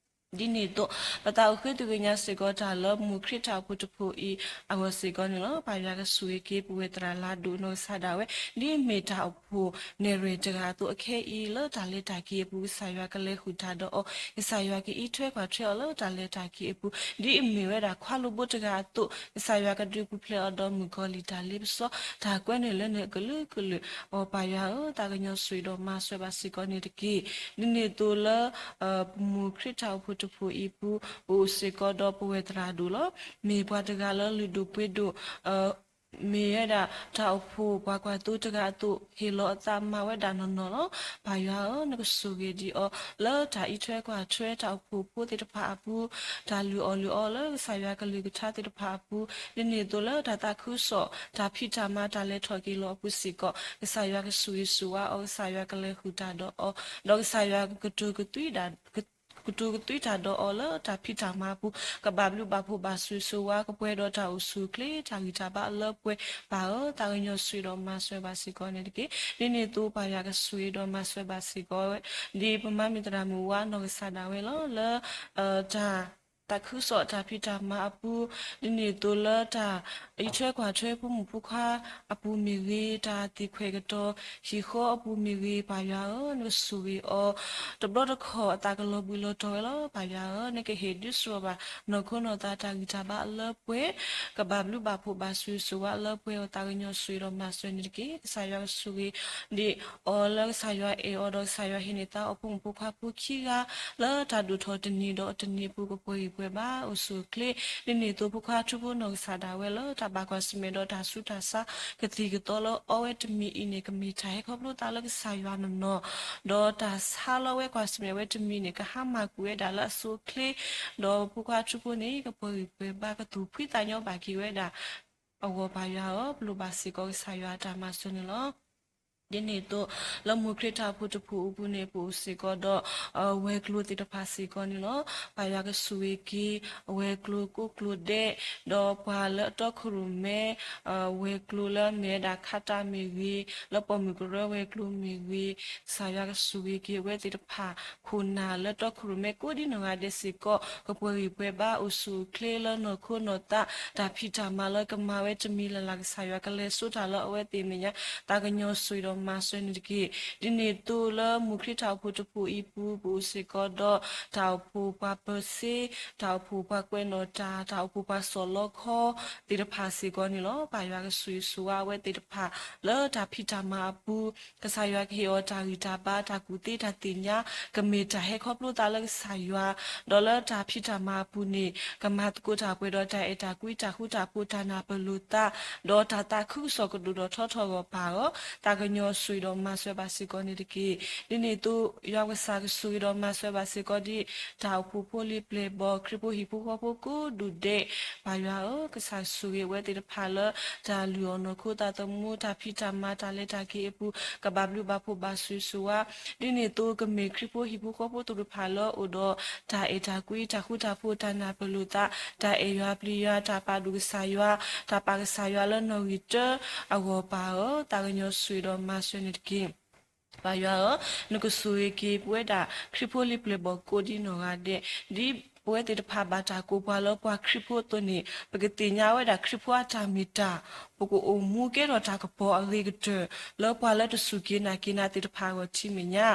ဒ်န့ၣ်အသိး ပသးအိၣ်ဃ့သုးကညးစ့ၢ်ကီးတၢ်လၢ မုၢ်ခရံာ်တၢ်အိၣ်ဖှိၣ်တဖှိၣ်အံၤအဂီၢ်စ့ၢ်ကီးန့ၣ်လီၤ. ပၢ်ယွၤကဆိၣ်ဂ့ၤက့ၤ ပဝဲသရၣ်လၤဒိၣ်နီၢ်ကစၢ်ဒၣ်ဝဲ ဒ်အမ့ၢ်တၢ်အိၣ်ဖှိၣ်နဲၣ်ရွဲၣ်တဂၤအသိး အခဲအံၤလၢတၢ်လဲၤတၢ်က့ၤအပူၤ ကစၢ်ယွၤကလဲၤဃုာ်တၢ်ဒီးအီၤ, ကစၢ်ယွၤကအံးထွဲကွၢ်ထွဲအီၤလၢတၢ်လဲၤတၢ်က့ၤအပူၤ ဒ်အမ့ၢ်ဝဲဒၣ်ခွါလိာ်ဘိတဂၤအသိး ကစၢ်ယွၤကဒုးပူၤဖျဲးအီၤဒီးမုၣ်ကီၤလံၢ်တၢ်လ့ပစီ တၢ်ကွဲနုာ်လၢနကလုာ်ကလုာ်အီၤ ပၢ်ယွၤဧၢ, သးကညီၤဆိၣ်ဂ့ၤဒီးမၤစၢၤဘၣ်စ့ၢ်ကီးန့ၣ်တက့ၢ်. ဒ်န့ၣ်အသိးလၢ ပမုၢ်ခရံာ်တၢ်အိၣ်ဖှိၣ်တဖှိၣ်အံၤပူၤ ပအိၣ်စ့ၢ်ကီးဒီးပဝဲသရၣ်ဒိၣ်လီၤ. မ့ၢ်ပှၤတဂၤလၢလုၢ်ဒိၣ်ပှ့ၤဒိၣ် မ့ၢ်ဝဲဒၣ်တၢ်အိၣ်ဖှိၣ်ပှၤကွၢ်သိတဂၤအသိး ဟ့ၣ်လီၤအသးမၤဝဲဒၣ်နီၢ်နီၢ်လီၤ. ပၢ်ယွၤဧၢ, နကဆိၣ်ဂ့ၤဒံးအီၤ လၢတၢ်အံးထွဲကွၢ်ထွဲတၢ်အိၣ်ဖှိၣ်ဖိသ့ၣ်တဖၣ်အပူၤ, တၢ်လုၢ်အီၣ်လုၢ်အီလၢကစၢ်ယွၤကလုၢ်ကထါသ့ၣ်တဖၣ်အပူၤ, ဒ်န့ၣ်အသိးလၢတၢ်သးခုကစီၣ် တၢ်ဖံးတၢ်မၤ တၢ်လဲၤထီၣ်က့ၤလီၤအပူၤစ့ၢ်ကီး ကစၢ်ယွၤကဆိၣ်ဂ့ၤဆိၣ်ဝါအီၤ, ကစၢ်ယွၤကလဲၤဃုာ်တၢ်ဒီးအီၤ, ဒီးကစၢ်ယွၤကကတိၤကသွံ ကတိၤကသွံတၢ်ဒီးအီၤလၢတၢ်ဖံးတၢ်မၤအပူၤ ကဘၣ်ဘျုးဘၣ်ဖှိၣ်ဘၣ်ဆိၣ်ဂ့ၤဆိၣ်ဝါ ကပှဲၤဒီးတၢ်အိၣ်ဆူၣ်အိၣ်ချ့ တၢ်ဂံၢ်တၢ်ဘါအလၢပှဲၤ ပၢ်ဧၢ, သးကညီၤဆိၣ်ဂ့ၤဒီးမၤစၢၤဘၣ်စ့ၢ်ကီးန့ၣ်တက့ၢ်. ဒ်န့ၣ်အသိးပၢ်ယွၤကဆိၣ်ဂ့ၤဒီးမၤစၢၤဘၣ်စ့ၢ်ကီးဝဲ ဒ်ပမၤမုၢ်သရၣ်မုၢ်ဝါနီၢ်ကစၢ်ဒၣ်ဝဲလီၤ လၢ တၢ် သးခုကစီၣ်တၢ်ဖံးတၢ်မၤအပူၤ, ဒ်န့ၣ်အသိးလၢတၢ်အံးထွဲကွၢ်ထွဲဖိမုၣ်ဖိခွါအပူၤမ့ၢ်ဂ့ၤ, တၢ်သ့ၣ်ခွဲးကတီၤ ဟံၣ်ဃီအပူၤမ့ၢ်ဂ့ၤ, ပၢ်ယွၤဧၢ, နကဆိၣ်ဂ့ၤအီၤ တဘျီတခီၣ်အသးကလီၤဘှံးလီၤတီၤဝဲလီၤ. ပၢ်ယွၤဧၢ, နကဟ့ၣ်ဒုးစိာ်ဘၣ် နီၢ်ခိနီၢ်သးတၢ်ဂံၢ်တၢ်ဘါအလၢပှဲၤ ကဘၣ်ဘျုးဘၣ်ဖှိၣ်ဘၣ်ဆိၣ်ဂ့ၤဆိၣ်ဝါအလၢပှဲၤအီၤ သးကညီၤဆိၣ်ဂ့ၤဒီးမၤစၢၤန့ၣ်တက့ၢ်. ကစၢ်ယွၤကဆိၣ်ဂ့ၤဒံးအီၤလၢကစၢ်ယွၤအဲၣ်အီၤဒီးကစၢ်ယွၤဟ့ၣ်န့ၢ်သါအီၤဖိမုၣ်ဖိခွါဖိခံဂၤ လၢတၢ်ဒိၣ်ထီၣ်တနံၤဒီးတနံၤအပူၤ ကပှဲၤဂံၢ်ပှဲၤဘါ အိၣ်ဆူၣ်အိၣ်ချ့ ဒ်န့ၣ်အသိးဖိခွါထူဖိနီၢ်ကစၢ်ဒၣ်ဝဲလၢတၢ်ဘၣ်ကွၢ်ဆၢၣ်မဲာ်ဒီးတၢ်ဆူးတၢ်ဆါ ကသံၣ်ကသီလၢအီဝဲတမံၤအံၤန့ၣ် ကမ့ၢ်တၢ်ဟဲခီဖျိသးလၢကစၢ်ယွၤနီၢ်နီၢ်, ဒီးတၢ်ဆါလၢအဝဲကွၢ်ဆၢၣ်မဲာ်ဝဲတမံၤန့ၣ် ကဟါမၢ်ကွံာ်ဝဲဒၣ်လၢအဆိအချ့, ဒီးဖိခွါထူဖိန့ၣ် ကပှဲၤဂံၢ်ပှဲၤဘါကသူၣ်ဖှံသးညီဘၣ်က့ၤဝဲဒၣ် အဂီၢ်ပၢ်ယွၤဧၢ, ပလိၣ်ဘၣ်စ့ၢ်ကီးကစၢ်ယွၤအတၢ်မၤစၢၤန့ၣ်လီၤ. ဒ်န့ၣ်အသိး လၢမုၢ်ခရံာ်တၢ်အိၣ်ဖှိၣ်တဖှိၣ်အပူၤန့ၣ် ပအိၣ်စ့ၢ်ကီးဒီး ဝဲၤကျိၤသ့ၣ်တဖၣ်စ့ၢ်ကီးန့ၣ်လီၤ. ပၢ်ယွၤကဆိၣ်ဂ့ၤက့ၤ ဝဲၤကျိၤကိးကျိၤဒဲး ဒီးပှၤလၢအတီခိၣ်ရိၣ်မဲ ဝဲၤကျိၤလၢအမ့ၢ်ဝဲဒၣ်ခးတၢ်မ့ၢ်ဂ့ၤ, လၢပိာ်မုၣ်ကရၢဝဲၤကျိၤမ့ၢ်ဂ့ၤ, ကစၢ်ယွၤကဆိၣ်ဂ့ၤက့ၤအဝဲသ့ၣ်တဖၣ် ခိၣ်နၢ်လၢတီခိၣ်ရိၣ်မဲကိးဒံနီၢ်ဂၤဒဲးစ့ၢ်ကီး ကပှဲၤဂံၢ်ပှဲၤဘါ အိၣ်ဆူၣ်အိၣ်ချ့လၢနီၢ်ခိနီၢ်သး တၢ်ဖံးတၢ်မၤလၢကမၤဝဲတမံၤလၢ်လၢ် ကစၢ်ယွၤကလဲၤစိတၢ်လၢအဝဲသ့ၣ်အမဲာ်ညါ သးကညီၤဆိၣ်ဂ့ၤဒီးမၤစၢၤန့ၣ်တက့ၢ်. ဒ်န့ၣ်အသိးလၢမုၢ်ခရံာ်တၢ်အိၣ်ဖှိၣ်တဖှိၣ်အံၤပူၤ ပအိၣ်စ့ၢ်ကီးဒီး တၢ်အိၣ်ဖှိၣ်ပှၤပၢၤစ့, တၢ်အိၣ်ဖှိၣ်ပှၤကွဲးနီၣ်တၢ်, တၢ်အိၣ်ဖှိၣ်ပှၤစီၣ်လီခီသ့ၣ်တဖၣ်စ့ၢ်ကီးန့ၣ်လီၤ. ပၢ်ယွၤကဆိၣ်ဂ့ၤဆိၣ်ဝါအဝဲသ့ၣ်တဖၣ် လၢတၢ်ဖံးတၢ်မၤအပူၤ ကစၢ်ယွၤကဟ့ၣ်အီၤတၢ်ဂံၢ်တၢ်ဘါ တၢ်ကူၣ်သ့တၢ်သ့ၣ်ညါ ကမ့ၢ်တၢ်ဟဲခီဖျိသးလၢကစၢ်ယွၤ, ဒီးလၢတၢ်ဖံးတၢ်မၤအပူၤန့ၣ် ကမၤသကိးတၢ်ပှဲၤဒီးတၢ်အဲၣ်တၢ်ကွံတၢ်ဃူတၢ်ဖိးတၢ်နၢ်ပၢၢ်လိာ်သး, ဒီးတၢ်သးခုကစီၣ်ကဒိၣ်ထီၣ်ထီထီၣ်အဂီၢ်ပၢ်ဧၢ, သးကညီၤ ဆိၣ်ဂ့ၤဒီးမၤစၢၤဘၣ်စ့ၢ်ကီးန့ၣ်တက့ၢ်. ဒ်န့ၣ်အသိး ယွၤပကစၢ်ကဆိၣ်ဂ့ၤဒီးမၤစၢၤဘၣ်စ့ၢ်ကီးဒ် တၢ်အိၣ်ဖှိၣ်ဖိလံၤပျဲၢ်ဘီၣ် ခရံာ်ဖိဟံၣ်ဖိဃီဖိကိးဒူၣ်ဒဲး, ပၢ်ယွၤဧၢ, ကစၢ်ဆိၣ်ဂ့ၤအဝဲသ့ၣ်တဖၣ်လၢ တၢ်လုၢ်အီၣ်နီၢ်ခိသးသမူ တၢ်ဖံးတၢ်မၤတၢ်လဲၤတၢ်က့ၤအပူၤ ကဘၣ်ဘျုးဘၣ်ဖှိၣ်ဘၣ်ဆိၣ်ဂ့ၤဆိၣ်ဝါ, ဒ်န့ၣ်အသိး ကမ့ၢ်ခရံာ်ဖိဟံၣ်ဖိဃီဖိသ့ၣ်တဖၣ်လၢအိၣ်ဒီး တၢ်အဲၣ်တၢ်ကွံ တၢ်ဃူတၢ်ဖိး တၢ်နၢ်ပၢၢ်လိာ်သး တၢ်အဲၣ်ယွၤပျံၤယွၤ တၢ်ပာ်ဒိၣ်ကစၢ်ယွၤ တၢ်ပာ်ကစၢ်ယွၤလၢနီၣ်ဂံၢ်တၢအဂီၢ် ပၢ်ဧၢ, သးကညီၤဆိၣ်ဂ့ၤဒီးမၤစၢၤန့ၣ်တက့ၢ်. ပၢ်ယွၤဧၢ, နကဆိၣ်ဂ့ၤက့ၤပဝဲဒၣ် ခရံာ်ဖိလံၤပျဲၢ်ဘီၣ်ကိးဒ်နီၢ်ဂၤဒဲး, ဒ်ပဝဲသ့ၣ်တဖၣ်ဘၣ်တၢ်ကိးပှၤလၢပှၤခရံာ်ဖိအသိးန့ၣ် ပကသ့ၣ်ညါဝဲဒၣ်ခရံာ်ဖိအတၢ်မ့ၢ်တၢ်, ပကအိၣ်မူကဲထီၣ်တၢ်ကပီၤအဂ့ၤကတၢၢ် လၢပှၤလၢတစူၢ်က့ၤနာ်က့ၤနၤသ့ၣ်တဖၣ်အဂီၢ်ထံမ့ၢ်ညါ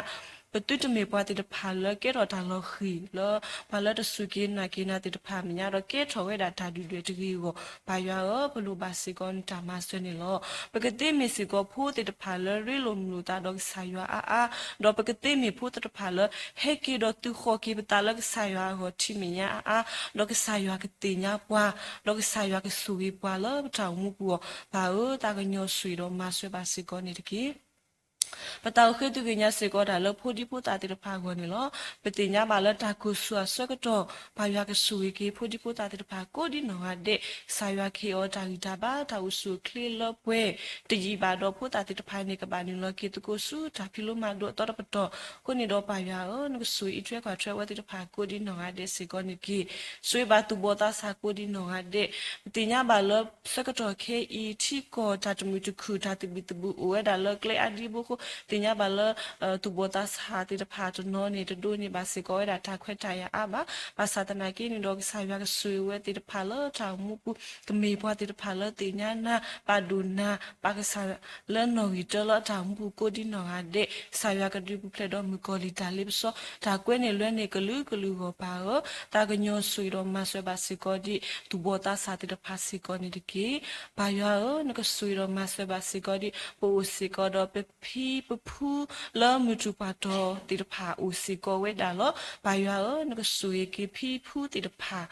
ပသုတမ့ၢ်ပှၤသ့ၣ်တဖၣ်လၢကဲထီၣ်တၢ်လီၤဃံၤလၢ ပှၤလၢတစူၢ်က့ၤနာ်က့ၤနၤသ့ၣ်တဖၣ်မဲာ်ညါဒီး ကဲထီၣ်ဝဲဒၣ်တၢ်ဒုၣ်ဒွဲၣ်တဂ့ၤအဂီၢ် ပၢ်ယွၤဧၢ, ပလိၣ်ဘၣ်စ့ၢ်ကီးနတၢ်မၤစၢၤန့ၣ်လီၤ. ပကသ့မ့ၢ်စ့ၢ်ကီးဖိသ့ၣ်တဖၣ်လၢရ့လိာ်မုာ်လိာ်သးဒီးကစၢ်ယွၤအါအါ, ဒီးပကသ့မ့ၢ်ဖိသ့ၣ်တဖၣ်လၢ ဟဲက့ၤဒီးသုးဃီၤက့ၤပသးလၢကစၢ်ယွၤအဂီၢ်ထံမ့ၢ်ညါအါအါ, ဒီးကစၢ်ယွၤကသ့ၣ်ညါပှၤ, ဒီးကစၢ်ယွၤကဆိၣ်ဂ့ၤပှၤလၢပတၢ်အိၣ်မူပူၤအဂီၢ် ပၢ်ဧၢ, သးကညီၤဆိၣ်ဂ့ၤဒီးမၤစၢၤဘၣ်စ့ၢ်ကီးန့ၣ်တက့ၢ်. ပသးအိၣ်ဃ့သုးကညးစ့ၢ်ကီးတၢ်လၢဖိဒံဖိသၣ်သ့ၣ်တဖၣ်အဂီၢ်န့ၣ်လီၤ. ပသ့ၣ်ညါဘၣ်လၢတၢ်ကိၢ်ဆူၣ်အဆၢကတီၢ် ပၢ်ယွၤကဆိၣ်ဂ့ၤက့ၤဖိဒံဖိသၣ်သ့ၣ်တဖၣ်ကိးဒ်နီၢ်ဂၤဒဲး, ကစၢ်ယွၤကဟ့ၣ်အီၤတၢ်ဂံၢ်တၢ်ဘါ တၢ်အိၣ်ဆူၣ်အိၣ်ချ့လၢပှဲၤ တယံာ်ဘၣ်ဒီးဖိသၣ်သ့ၣ်တဖၣ်န့ၣ် ကဘၣ်နုာ်လီၤက့ၤသကိးဆူတၢ်ဖံးလိမၤဒိးအသီတပတီၢ်အဃိန့ၣ်ဒီး ပၢ်ယွၤဧၢ, နကဆိၣ်ဂ့ၤအံးထွဲကွၢ်ထွဲအဝဲသ့ၣ်တဖၣ်ကိးဒ်နီၢ်ဂၤဒဲးစ့ၢ်ကီးန့ၣ်တက့ၢ်. ဆိၣ်ဂ့ၤဘၣ်သူၣ်ဘီၣ်သးစၢ်ကိးဒ်နီၢ်ဂၤဒဲး, ပသ့ၣ်ညါဘၣ်လၢ ဆၢကတီၢ်ခဲအံၤ ထံကီၢ်တၢ်တမုာ်တခုၣ် တၢ်သဘံၣ်သဘုၣ်အိၣ်ဝဲဒၣ်လၢကျဲအါဒံအဃိ, သ့ၣ်ညါဘၣ်လၢ သူၣ်ဘီၣ်သးစၢ်သ့ၣ်တဖၣ်တနီၤန့ၣ် တဒိးန့ၢ်ဘၣ်စ့ၢ်ကီးဝဲဒၣ်တၢ်ခွဲးတၢ်ယာ်အါဘၣ်. ဘၣ်ဆၣ်သနာ်က့န့ၣ်ဒီး ကစၢ်ယွၤကဆိၣ်ဂ့ၤဝဲသ့ၣ်တဖၣ်လၢတၢ်အိၣ်မူပူၤ, ကမ့ၢ်ပှၤသ့ၣ်တဖၣ်လၢသ့ၣ်ညါနၤ ပာ်ဒိၣ်နၤ ပာ်ကစၢ်လၢနီၣ်ဂံၢ်တၢလၢအတၢ်အိၣ်မူပူၤကိးဒ်နီၢ်ဂၤဒဲး, ကစၢ်ယွၤကဒုးပူၤဖျဲးဒီးမုၣ်ကီၤလံၢ်တၢ်လ့ပစီ တၢ်ကွဲန့ၢ်လွဲန့ၢ်ကလုာ်ကလုာ်အဂီၢ် ပၢ်ဧၢ, သးကညီၤဆိၣ်ဂ့ၤဒီးမၤစၢၤဘၣ်စ့ၢ်ကီးဒ် သူၣ်ဘီၣ်သးစၢ်သ့ၣ်တဖၣ်စ့ၢ်ကီးန့ၣ်တက့ၢ်. ပၢ်ယွၤဧၢ, နကဆိၣ်ဂ့ၤဒီးမၤစၢၤဘၣ်စ့ၢ်ကီးဒ် ပအိၣ်စ့ၢ်ကီးဒီးပဖံပဖုလၢမုၢ်ထူၣ်ပှၢ်တီၤသ့ၣ်တဖၣ်အိၣ်စ့ၢ်ကီးဝဲဒၣ်လီၤ. ပၢ်ယွၤဧၢ, နကဆိၣ်ဂ့ၤက့ၤဖံဖုသ့ၣ်တဖၣ်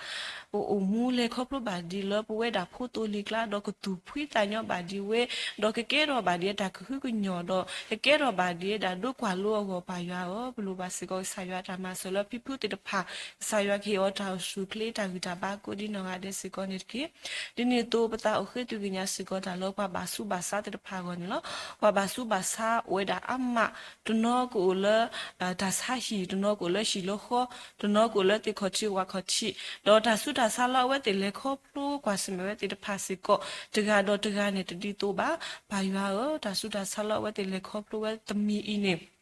ပအိၣ်မူလဲၤခီဖျိဘၣ်ဒ်လၢပဝဲဒၣ်ဖိသိလ့ၤကျါ ဒီးကသူၣ်ဖှံသးညီဘၣ်ဒ်ဝဲ, ဒီးကကဲထီၣ်ဘၣ်ဒ်တၢ်ကဟုကညီၢ်ဒီး ကကဲထီၣ်ဘၣ်ဒ်တၢ်ဒိကွၢ်လိအဂီၢ် ပၢ်ယွၤဧၢ, ပလိၣ်ဘၣ်စ့ၢ်ကီးကစၢ်ယွၤတၢ်မၤစၢၤလၢဖံဖုသ့ၣ်တဖၣ်, ကစၢ်ယွၤကဟ့ၣ်အီၤတၢ်အိၣ်ဆူၣ်အိၣ်ချ့တၢ်ဂံၢ်တၢ်ဘါကိးဒ်နီၢ်ဂၤဒဲးစ့ၢ်ကီးန့ၣ်တက့ၢ်. ဒ်န့ၣ်အသိး ပသးအိၣ်ဃ့သုးကညးစ့ၢ်ကီးတၢ်လၢပှၤဘၣ်ဆူးဘၣ်ဆါသ့ၣ်တဖၣ်အဂီၢ်န့ၣ်လီၤ. ပှၤဘၣ်ဆူးဘၣ်ဆါအိၣ်ဝဲဒၣ်အါမး, တနီၤကအိၣ်လၢ တၢ်ဆါဟံၣ်, တနီၤကအိၣ်လၢဟံၣ်လၢဃီ, တနီၤကအိၣ်လၢသ့ၣ်ခီၣ်ထံးဝၣ်ခီၣ်ထံး, ဒီးတၢ်ဆူးတၢ်ဆါလၢအဝဲသ့ၣ်လဲၤခီဖျိကွၢ်ဆၢၣ်မဲာ်ဝဲသ့ၣ်တဖၣ်စ့ၢ်ကီး တဂၤဒီးတဂၤန့ၣ်တဒ်သိးဘၣ်. ပၢ်ယွၤဧၢ, တၢ်ဆူးတၢ်ဆါလၢအဝဲသ့ၣ်လဲၤခီဖျိဝဲတမံၤအံၤန့ၣ်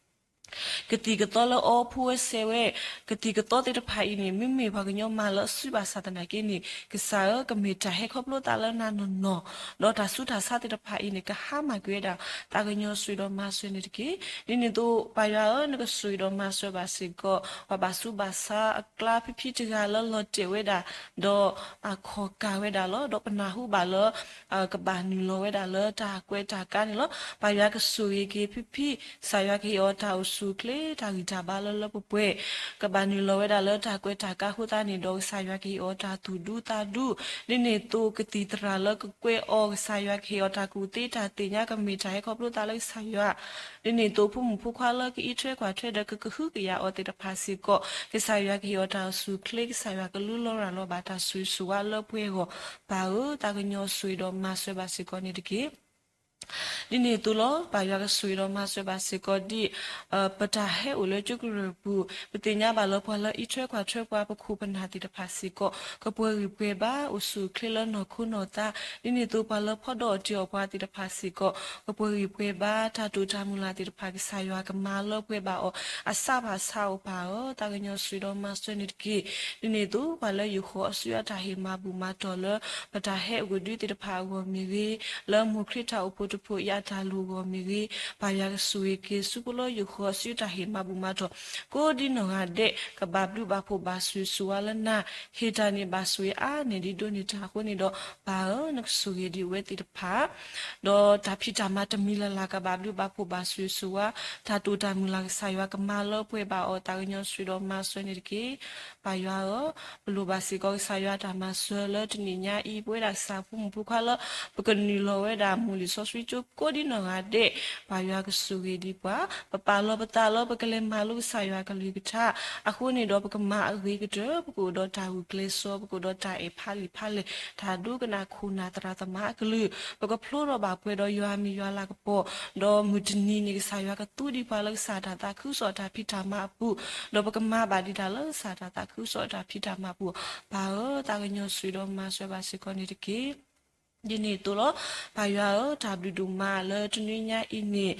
ကသံၣ်ကသီလၢအီဖိဝဲစဲးဝဲ, ကသံၣ်ကသီသ့ၣ်တဖၣ်အံၤန့ၣ် မ့မ့ၢ်ပှၤကညီမၤလၢအစုဘၣ်ဆၣ်သနာ်က့န့ၣ် ကစၢ်ဧၢ, ကမ့ၢ်တၢ်ဟဲခီဖျိသးလၢနၤနီၢ်နီၢ်, ဒီးတၢ်ဆူးတၢ်ဆါသ့ၣ်တဖၣ်အံၤန့ၣ် ကဟါမၢ်ကွံာ်ဝဲဒၣ် သးကညီၤဆိၣ်ဂ့ၤဒီးမၤစၢၤန့ၣ်တက့ၢ်. ဒ်န့ၣ်အသိး ပၢ်ယွၤဧၢ, နကဆိၣ်ဂ့ၤဒီးမၤစၢၤဘၣ်စ့ၢ်ကီး ပှၤဘၣ်ဆူးဘၣ်ဆါအကျါဖံဖံတဂၤလၢလီၤတဲာ်ဝဲဒၣ် ဒီးအခီၣ်ကၢ်ဝဲဒၣ်လီၤ. ဒီးပနၢ်ဟူဘၣ်လၢ ကဘၣ်နုာ်လီၤဝဲဒၣ်လၢတၢ်ကွဲးတၢ်ကါန့ၣ်လီၤ. ပၢ်ယွၤကဆိၣ်ဂ့ၤက့ၤဖံဖံ, ကစၢ်ယွၤကဟ့ၣ်အီၤတၢ်အိၣ်ဆူၣ်အိၣ်ချ့ တၢ်ဂံၢ်တၢ်ဘါလၢလၢပှဲၤပှဲၤ, ကဘၣ်နုာ်လီၤဝဲဒၣ်လၢတၢ်ကွဲးတၢ်ကါအဃိသတးန့ၣ်ဒီး ကစၢ်ယွၤကဟ့ၣ်အီၤတၢ်သူၣ်ဒူသးဒူ, ဒ်န့ၣ်အသိးကသံၣ်သရၣ်လၢကကွဲးအီၤ ကစၢ်ယွၤကဟ့ၣ်အီၤတၢ်ကူၣ်သ့တၢ်သ့ၣ်ညါ ကမ့ၢ်တၢ်ဟဲခီဖျိသးလၢကစၢ်ယွၤ ဒ်န့ၣ်အသိးဖိမုၣ်ဖိခွါလၢကအံးထွဲကွၢ်ထွဲဒီးကကဟုကယာ်အီၤသ့ၣ်တဖၣ်စ့ၢ်ကီး ကစၢ်ယွၤကဟ့ၣ်အီၤတၢ်အိၣ်ဆူၣ်အိၣ်ချ့ ကစၢ်ယွၤကလူလီၤရၤလီၤဘၣ်တၢ်ဆိၣ်ဂ့ၤဆိၣ်ဝါလၢပှဲၤအဂီၢ် ပၢ်ဧၢ သးကညီၤဆိၣ်ဂ့ၤဒီးမၤစၢၤဘၣ်စ့ၢ်ကီးန့ၣ်တက့ၢ်. ဒ်န့ၣ်အသိးလီၤ ပၢ်ယွၤကဆိၣ်ဂ့ၤဒီးမၤစၢၤဘၣ်စ့ၢ်ကီးဒ် ပတၢ်ဟဲအိၣ်လၢကၠိကရၢၢ်ပူၤ ပသ့ၣ်ညါဘၣ်လၢပှၤလၢအံးထွဲကွၢ်ထွဲပှၤပခိၣ်ပနၢ်သ့ၣ်တဖၣ်စ့ၢ်ကီး ကပှဲၤဂံၢ်ပှဲၤဘါ အိၣ်ဆူၣ်အိၣ်ချ့လၢနီၢ်ခိနီၢ်သး ဒ်န့ၣ်အသိးပှၤလၢဖီၣ်ဒီးအီၣ်တ့ၢ်အီၣ်ပှၤသ့ၣ်တဖၣ်စ့ၢ်ကီး ကပှဲၤဂံၢ်ပှဲၤဘါ တၢ်တိာ်တၢ်မုၢ်လၢ်သ့ၣ်တဖၣ် ကစၢ်ယွၤကမၤလၢပှဲၤဘၣ်အီၤ အစးဘၣ်ဆါအီၤ ပၢ်ဧၢ သးကညီၤဆိၣ်ဂ့ၤဒီးမၤစၢၤန့ၣ်တက့ၢ်. ဒ်န့ၣ်အသိး ပှၤလၢယိၤဃီၤအစုအတၢ်ဟ့ၣ်မၤဘူၣ်မၤတီၢ်လၢ ပတၢ်ဟဲအိၣ်ကဒုသ့ၣ်တဖၣ်အဂီၢ်မ့ၢ်ဂ့ၤ, လၢမိၢ်ခရံာ်တၢ်အိၣ်ဖှိၣ်တဖှိၣ်အံၤအတၢ်လိၣ်အဂီၢ်မ့ၢ်ဂ့ၤ, ပၢ်ယွၤကဆိၣ်ဂ့ၤက့ၤဆူဖိလၢယိၤဃီၤအစုတၢ်ဟ့ၣ်မၤဘူၣ်မၤတီၢ် ကိးဒ်နီၢ်ဂၤဒဲး ကဘၣ်ဘျုးဘၣ်ဖှိၣ်ဘၣ်ဆိၣ်ဂ့ၤဆိၣ်ဝါလၢနၤ ဟ့ၣ်တၢ်န့ၣ်ဘၣ်ဆိၣ်ဂ့ၤအါန့ၢ်ဒ်ဒိးန့ၢ်တၢ်အဃိန့ၣ်ဒီး ပၢ်ဧၢ နကဆိၣ်ဂ့ၤဒံးအဝဲသ့ၣ်တဖၣ် ဒီးတၢ်ဖံးတၢ်မၤတမံၤလၢ်လၢ်ကဘၣ်ဘျုးဘၣ်ဖှိၣ်ဘၣ်ဆိၣ်ဂ့ၤဆိၣ်ဝါ, တၢ်တိာ်တၢ်မုၢ်လၢ်ကစၢ်ယွၤကမၤလၢပှဲၤဘၣ်အီၤ သးကညီၤဆိၣ်ဂ့ၤဒီးမၤစၢၤန့ၣ်တက့ၢ်. ပၢ်ယွၤဧၢ, ပလိၣ်ဘၣ်စ့ၢ်ကီးကစၢ်ယွၤတၢ်မၤစၢၤလၢတနံၤညါအံၤ ပဝဲဒၣ်ကစၢ်ဖိမုၣ်ဖိခွါလၢ ပကနုာ်လီၤဝဲဒၣ်မိၢ်လံာ်စီဆှံ ကၠိကိးဒံနီၢ်ဂၤဒဲး, ပၢ်ယွၤကဆိၣ်ဂ့ၤဒံးပှၤ, ပပာ်လီၤပသးလၢပကလဲၤမၤလိကစၢ်ယွၤကလုၢ်ကထါ, အဃိန့ၣ်ဒီးပကမၤအဂ့ၤကတၢၢ်, ပကအိၣ်ဒီးတၢ်ဂုာ်ကျဲးစၢး, ပကအိၣ်ဒီးတၢ်အဲၣ်ဖးလံာ်ဖးလဲၢ်, တၢ်ဒိကနၣ်ခိၣ်နၢ်သရၣ်သမါအကလုၢ်, ပကဖျိထီၣ်ဘၣ်ပှဲၤဒီးယွၤအမံၤယွၤလၤကပီၤ, ဒီးမုၢ်တနံၤန့ၣ် ကစၢ်ယွၤကသူဒံးပှၤလၢကစၢ်တၢ်သးခုကစီၣ်တၢ်ဖံးတၢ်မၤအပူၤ, ဒီးပကမၤဘၣ်ဒံးတၢ်လၢကစၢ်တၢ်သးခုကစီၣ်တၢ်ဖံးတၢ်မၤအပူၤ, ပၢ်ဧၢ, သးကညီၤဆိၣ်ဒီးမၤစၢၤဘၣ်စ့ၢ်ကီးန့ၣ်တက့ၢ်. ဒ်န့ၣ်အသိးလီၤ. ပၢ်ယွၤဧၢ, တၢ်ဘျုးဒိၣ်မးလၢတနွံညါအံၤန့ၣ်,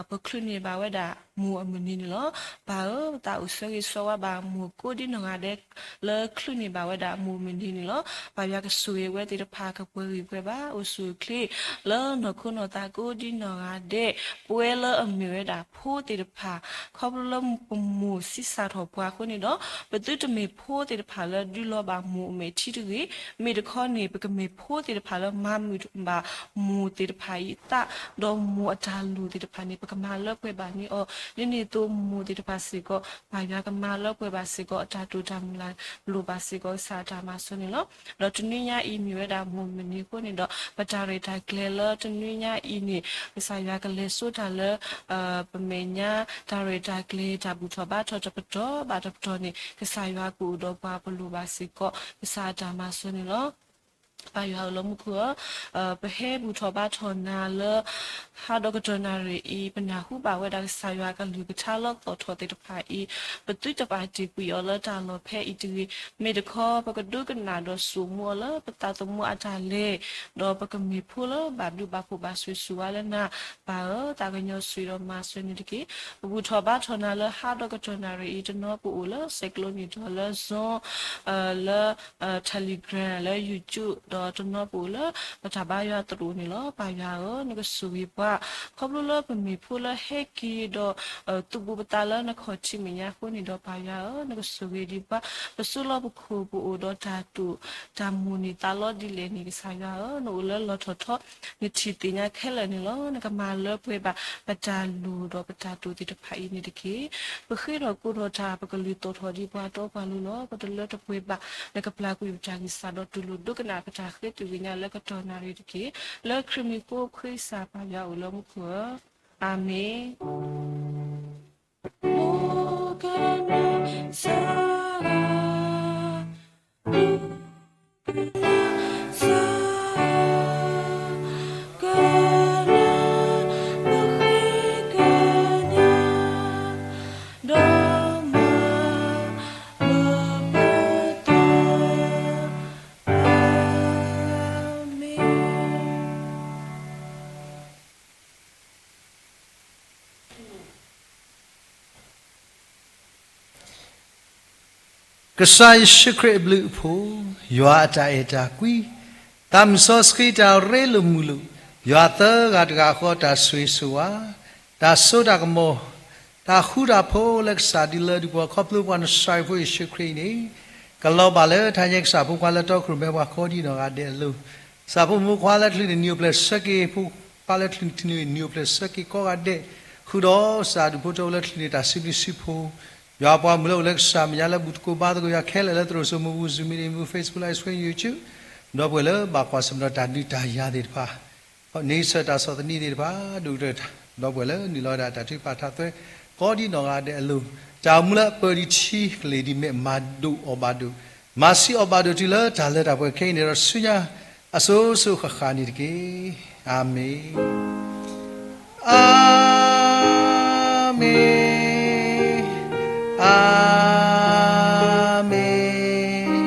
ပချုးန့ၢ်ဘၣ်ဝဲဒၣ်မိၢ်အမုၢ်နံၤန့ၣ်လီၤ. ပၢ်ဧၢ, ပသးအိၣ်ဆၢဂ့ၤဆၢဝါဘၣ်မိၢ်ကိးဒံနီၢ်ဂၤဒဲး လၢချုးန့ၢ်ဘၣ်ဝဲဒၣ်မိၢ်မုၢ်နံၤန့ၣ်လီၤ. ပၢ်ယွၤကဆိၣ်ဂ့ၤဝဲသ့ၣ်တဖၣ် ကပှဲၤဂံၢ်ပှဲၤဘါ အိၣ်ဆူၣ်အိၣ်ချ့ လၢနီၢ်ခိနီၢ်သးကိးဒံနီၢ်ဂၤဒဲး, ပဝဲလၢအမ့ၢ်ဝဲဒၣ်ဖိသ့ၣ်တဖၣ်, ခီဖျိလၢပမိၢ်ဆံးစၢ်ထီၣ်ပှၤအဃိန့ၣ်ဒီး, ပသုတမ့ၢ်ဖိသ့ၣ်တဖၣ်လၢဒုးလီၤဘၣ်မိၢ်အမဲာ်ထံတဂ့ၤ, မ့ၢ်တခီန့ၣ် ပကမ့ၢ်ဖိသ့ၣ်တဖၣ်လၢမၤမုာ်ဘၣ်မိၢ်သ့ၣ်တဖၣ်အံၤအသး, ဒီးမိၢ်အတၢ်လိၣ်သ့ၣ်တဖၣ်န့ၣ် ပကမၤလၢပှဲၤဘၣ်န့ၢ်အီၤ, ဒ်န့ၣ်အသိးမိၢ်သ့ၣ်တဖၣ်စ့ၢ်ကီး ပၢ်ယွၤကမၤလၢပှဲၤဘၣ်စ့ၢ်ကီး အတၢ်တိာ်တၢ်မုၢ်လၢ် လိၣ်ဘၣ်စ့ၢ်ကီး ကစၢ်အတၢ်မၤစၢၤန့ၣ်လီၤ. ဒီးတနွံညါအံၤမ့ၢ်ဝဲဒၣ်မိၢ်မုၢ်နံၤအဃိန့ၣ်ဒီး ပတၢ်ရဲၣ်တၢ်ကျဲၤလၢတနွံညါအံၤန့ၣ် ကစၢ်ယွၤကလဲၤစိတၢ်လၢ ပမဲာ်ညါ တၢ်ရဲၣ်တၢ်ကျဲၤတၢ်ဘူၣ်ထီၣ်ဘါထီၣ်တပတီၢ်ဘၣ်တပတီၢ်န့ၣ် ကစၢ်ယွၤကအိၣ်ဒီးပှၤပလိၣ်ဘၣ်စ့ၢ်ကီး ကစၢ်အတၢ်မၤစၢၤန့ၣ်လီၤ. ပၢ်ယွၤအိၣ်လၢမူခိၣ်ဧၢ, ပဟဲဘူၣ်ထီၣ်ဘါထီၣ်နၤလၢ ဟါဒီးကတီၢ်နၣ်ရံၣ်အံၤ ပနၢ်ဟူဘၣ်ဝဲဒၣ်ကစၢ်ယွၤကလုၢ်ကထါလၢသီၣ်ထီၣ်သ့ၣ်တဖၣ်အံၤ, ပသုတပာ်တ့ၢ်ကွံာ်အီၤလၢတၢ်လီၢ်ဖဲအံၤတဂ့ၤ, မ့ၢ်တခီ ပကဒိကနၣ်ဒီးစိာ်မူအီၤလၢပသးသမူအတၢ်လဲၤ, ဒီးပကမ့ၢ်ဖိလၢဘၣ်ဘျုးဘၣ်ဖှိၣ်ဘၣ်ဆိၣ်ဂ့ၤဆိၣ်ဝါလၢနၤ, ပၢ်ဧၢ, သးကညီၤဆိၣ်ဒီးမၤစၢၤန့ၣ်တက့ၢ်. ပဘူၣ်ထီၣ်ဘါထီၣ်နၤလၢဟါဒီးကတီၢ်နၣ်ရံၣ်အံၤ တနီၤပအိၣ်လၢ စဲးကျိးနံၣ်တီၢ် လၢ Zoom လၢ Telegram လၢ YouTube ဒီးတနီၤပအိၣ်လၢ ပတၢ်ဘါယွၤသရိာ်န့ၣ်လီၤ. ပၢ်ယွၤဧၢ, နကဆိၣ်ဂ့ၤပှၤ, ခီဖျိလၢပမ့ၢ်ဖိလၢဟဲက့ၤဒီး သူၣ်ဘူးပသးလၢနခီၣ်ထံးမဲာ်ညါအဃိန့ၣ်ဒီး ပၢ်ယွၤဧၢ, နကဆိၣ်ဂ့ၤဒံးပှၤ, ပစိလီၤပခိၣ်ပအိၣ်ဒီးတၢ်တိာ်တၢ်မိၣ်န့ၢ်သးလီဒ်လဲၣ်န့ၣ် ကစၢ်ယွၤဧၢ, နအိၣ်လၢလီၢ်ထီၣ်ထီ, နထံၣ်သ့ၣ်ညါခဲလၢာ်န့ၣ်လီၤ. နကမၤလၢပှဲၤဘၣ် ပတၢ်လိၣ်ဒီးပတၢ်တိာ်သ့ၣ်တဖၣ်အံၤန့ၣ်တက့ၢ်. ပဃ့ထီၣ်ကိးထီၣ်တၢ် ပကလုၢ်သီၣ်ထီၣ်ဒံးပှၤတီပှၤလိၤလီၤ. ပတလၢတပှဲၤဘၣ် နကပျၢ်ကွံာ်ပတၢ်ဂံၢ်စၢ်ဒီးတူၢ်လိာ်ဒိကနၣ်ပတၢ်ဃ့သွံၣ်ဂ့ၤညါလၢကတီၢ်နၣ်ရံၣ်တက့ၢ်. လၢခရံာ်မံၤဃိ ခရံာ်ကစၢ်ပၢ်ယွၤအိၣ်လၢမူခိၣ်ဧၢ, အၤမ့ၣ်. Amen. ကစၢ်ယ့ၣ်ၡူးခရံာ်အဘျုးအဖှိၣ်, ယွၤအတၢ်အဲၣ်တၢ်ကွံ, သးမုၢ်စီဆှံတၢ်ရ့လိာ်မုာ်လိာ်, ယွၤသၢဂၤတဂၤဃီတၢ်ဆိၣ်ဂ့ၤဆိၣ်ဝါ, တၢ်စိတၢ်ကမီၤ, တၢ်ဃူတၢ်ဖိးလၢကစၢ်ဒုးလၢဒုးပှၤခီဖျိပှၤနစၢ်ယွၤဖိယ့ၣ်ၡူးခရံာ်အံၤန့ၣ်, ကလီၤဘၣ်လၢတၢ်ညါကစၢ်ဖိခွါလၢတီခိၣ်ရိၣ်မဲပှၤကိးဒံနီၢ်ဂၤဒဲးအလိၤ, ကစၢ်ဖိမုၣ်ဖိခွါလၢချုးန့ၣ်နံၤအိၣ်ဖျဲၣ်ဆၢက့ၤ, ဖိခွါလၢချုးန့ၣ်နံၤအိၣ်ဖျဲၣ်ဆၢက့ၤကိးဂၤဒဲး, ဃုာ်ဒီးကစၢ်အဒူၣ်ဖိထၢဖိလၢချုးန့ၣ်တၢ်စံးဘျုးစံးဖှိၣ်, ယွၤပှၤမုၣ်လၢအိၣ်လၢကစၢ်မဲာ်ညါလၢဘူၣ်သကိးဘါသကိးယွၤခဲလၢာ်လၢသရိာ်စိမိၤပူၤ Zoom meeting မူ Facebook Live Stream YouTube, ဒီပုၢ်ဝဲၢ်လၢဘၣ်ကွၢ်ဆၢၣ်မဲာ်ဒီးတၢ်ဒုးတၢ်ယၤသ့ၣ်တဖၣ် န့ဆၢၣ်တၢ်ဆီၣ်သနံးသ့ၣ်တဖၣ် ဒိၣ်ကတၢၢ်တၢ်, ဒီပုၢ်ဝဲၢ်လၢနုာ်လီၤဝဲဒၣ်တၢ်ထုကဖၣ်ထးသွဲ ကိးဒံနီၢ်ဂၤဒဲးအလိၤ, တၢ်အိၣ်မူလၢအပၢၢ်ဒံးထံကလ့ၢ်ဒံးမဲာ် မၤဒိၣ်အီၣ်ဘၣ်ဒိၣ်, မၤဆံးအီၣ်ဘၣ်ဒိၣ်တုၤလၢတၢ်လၢတၢ်ပှဲၤခဲအံၤန့ၣ်ဒီးဆူညါ အစိၤစိၤဃၣ်ဃၣ်န့ၣ်တက့ၢ်. အၤမ့ၣ်, အၤမ့ၣ်, အၤမ့ၣ်.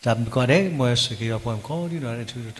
တၢ်ဘျုးကိးဂၤဒဲး, မ်ယွၤဆိၣ်ဂ့ၤပှၤကိးဒံနီၢ်ဂၤဒဲးထူထူတီတီ.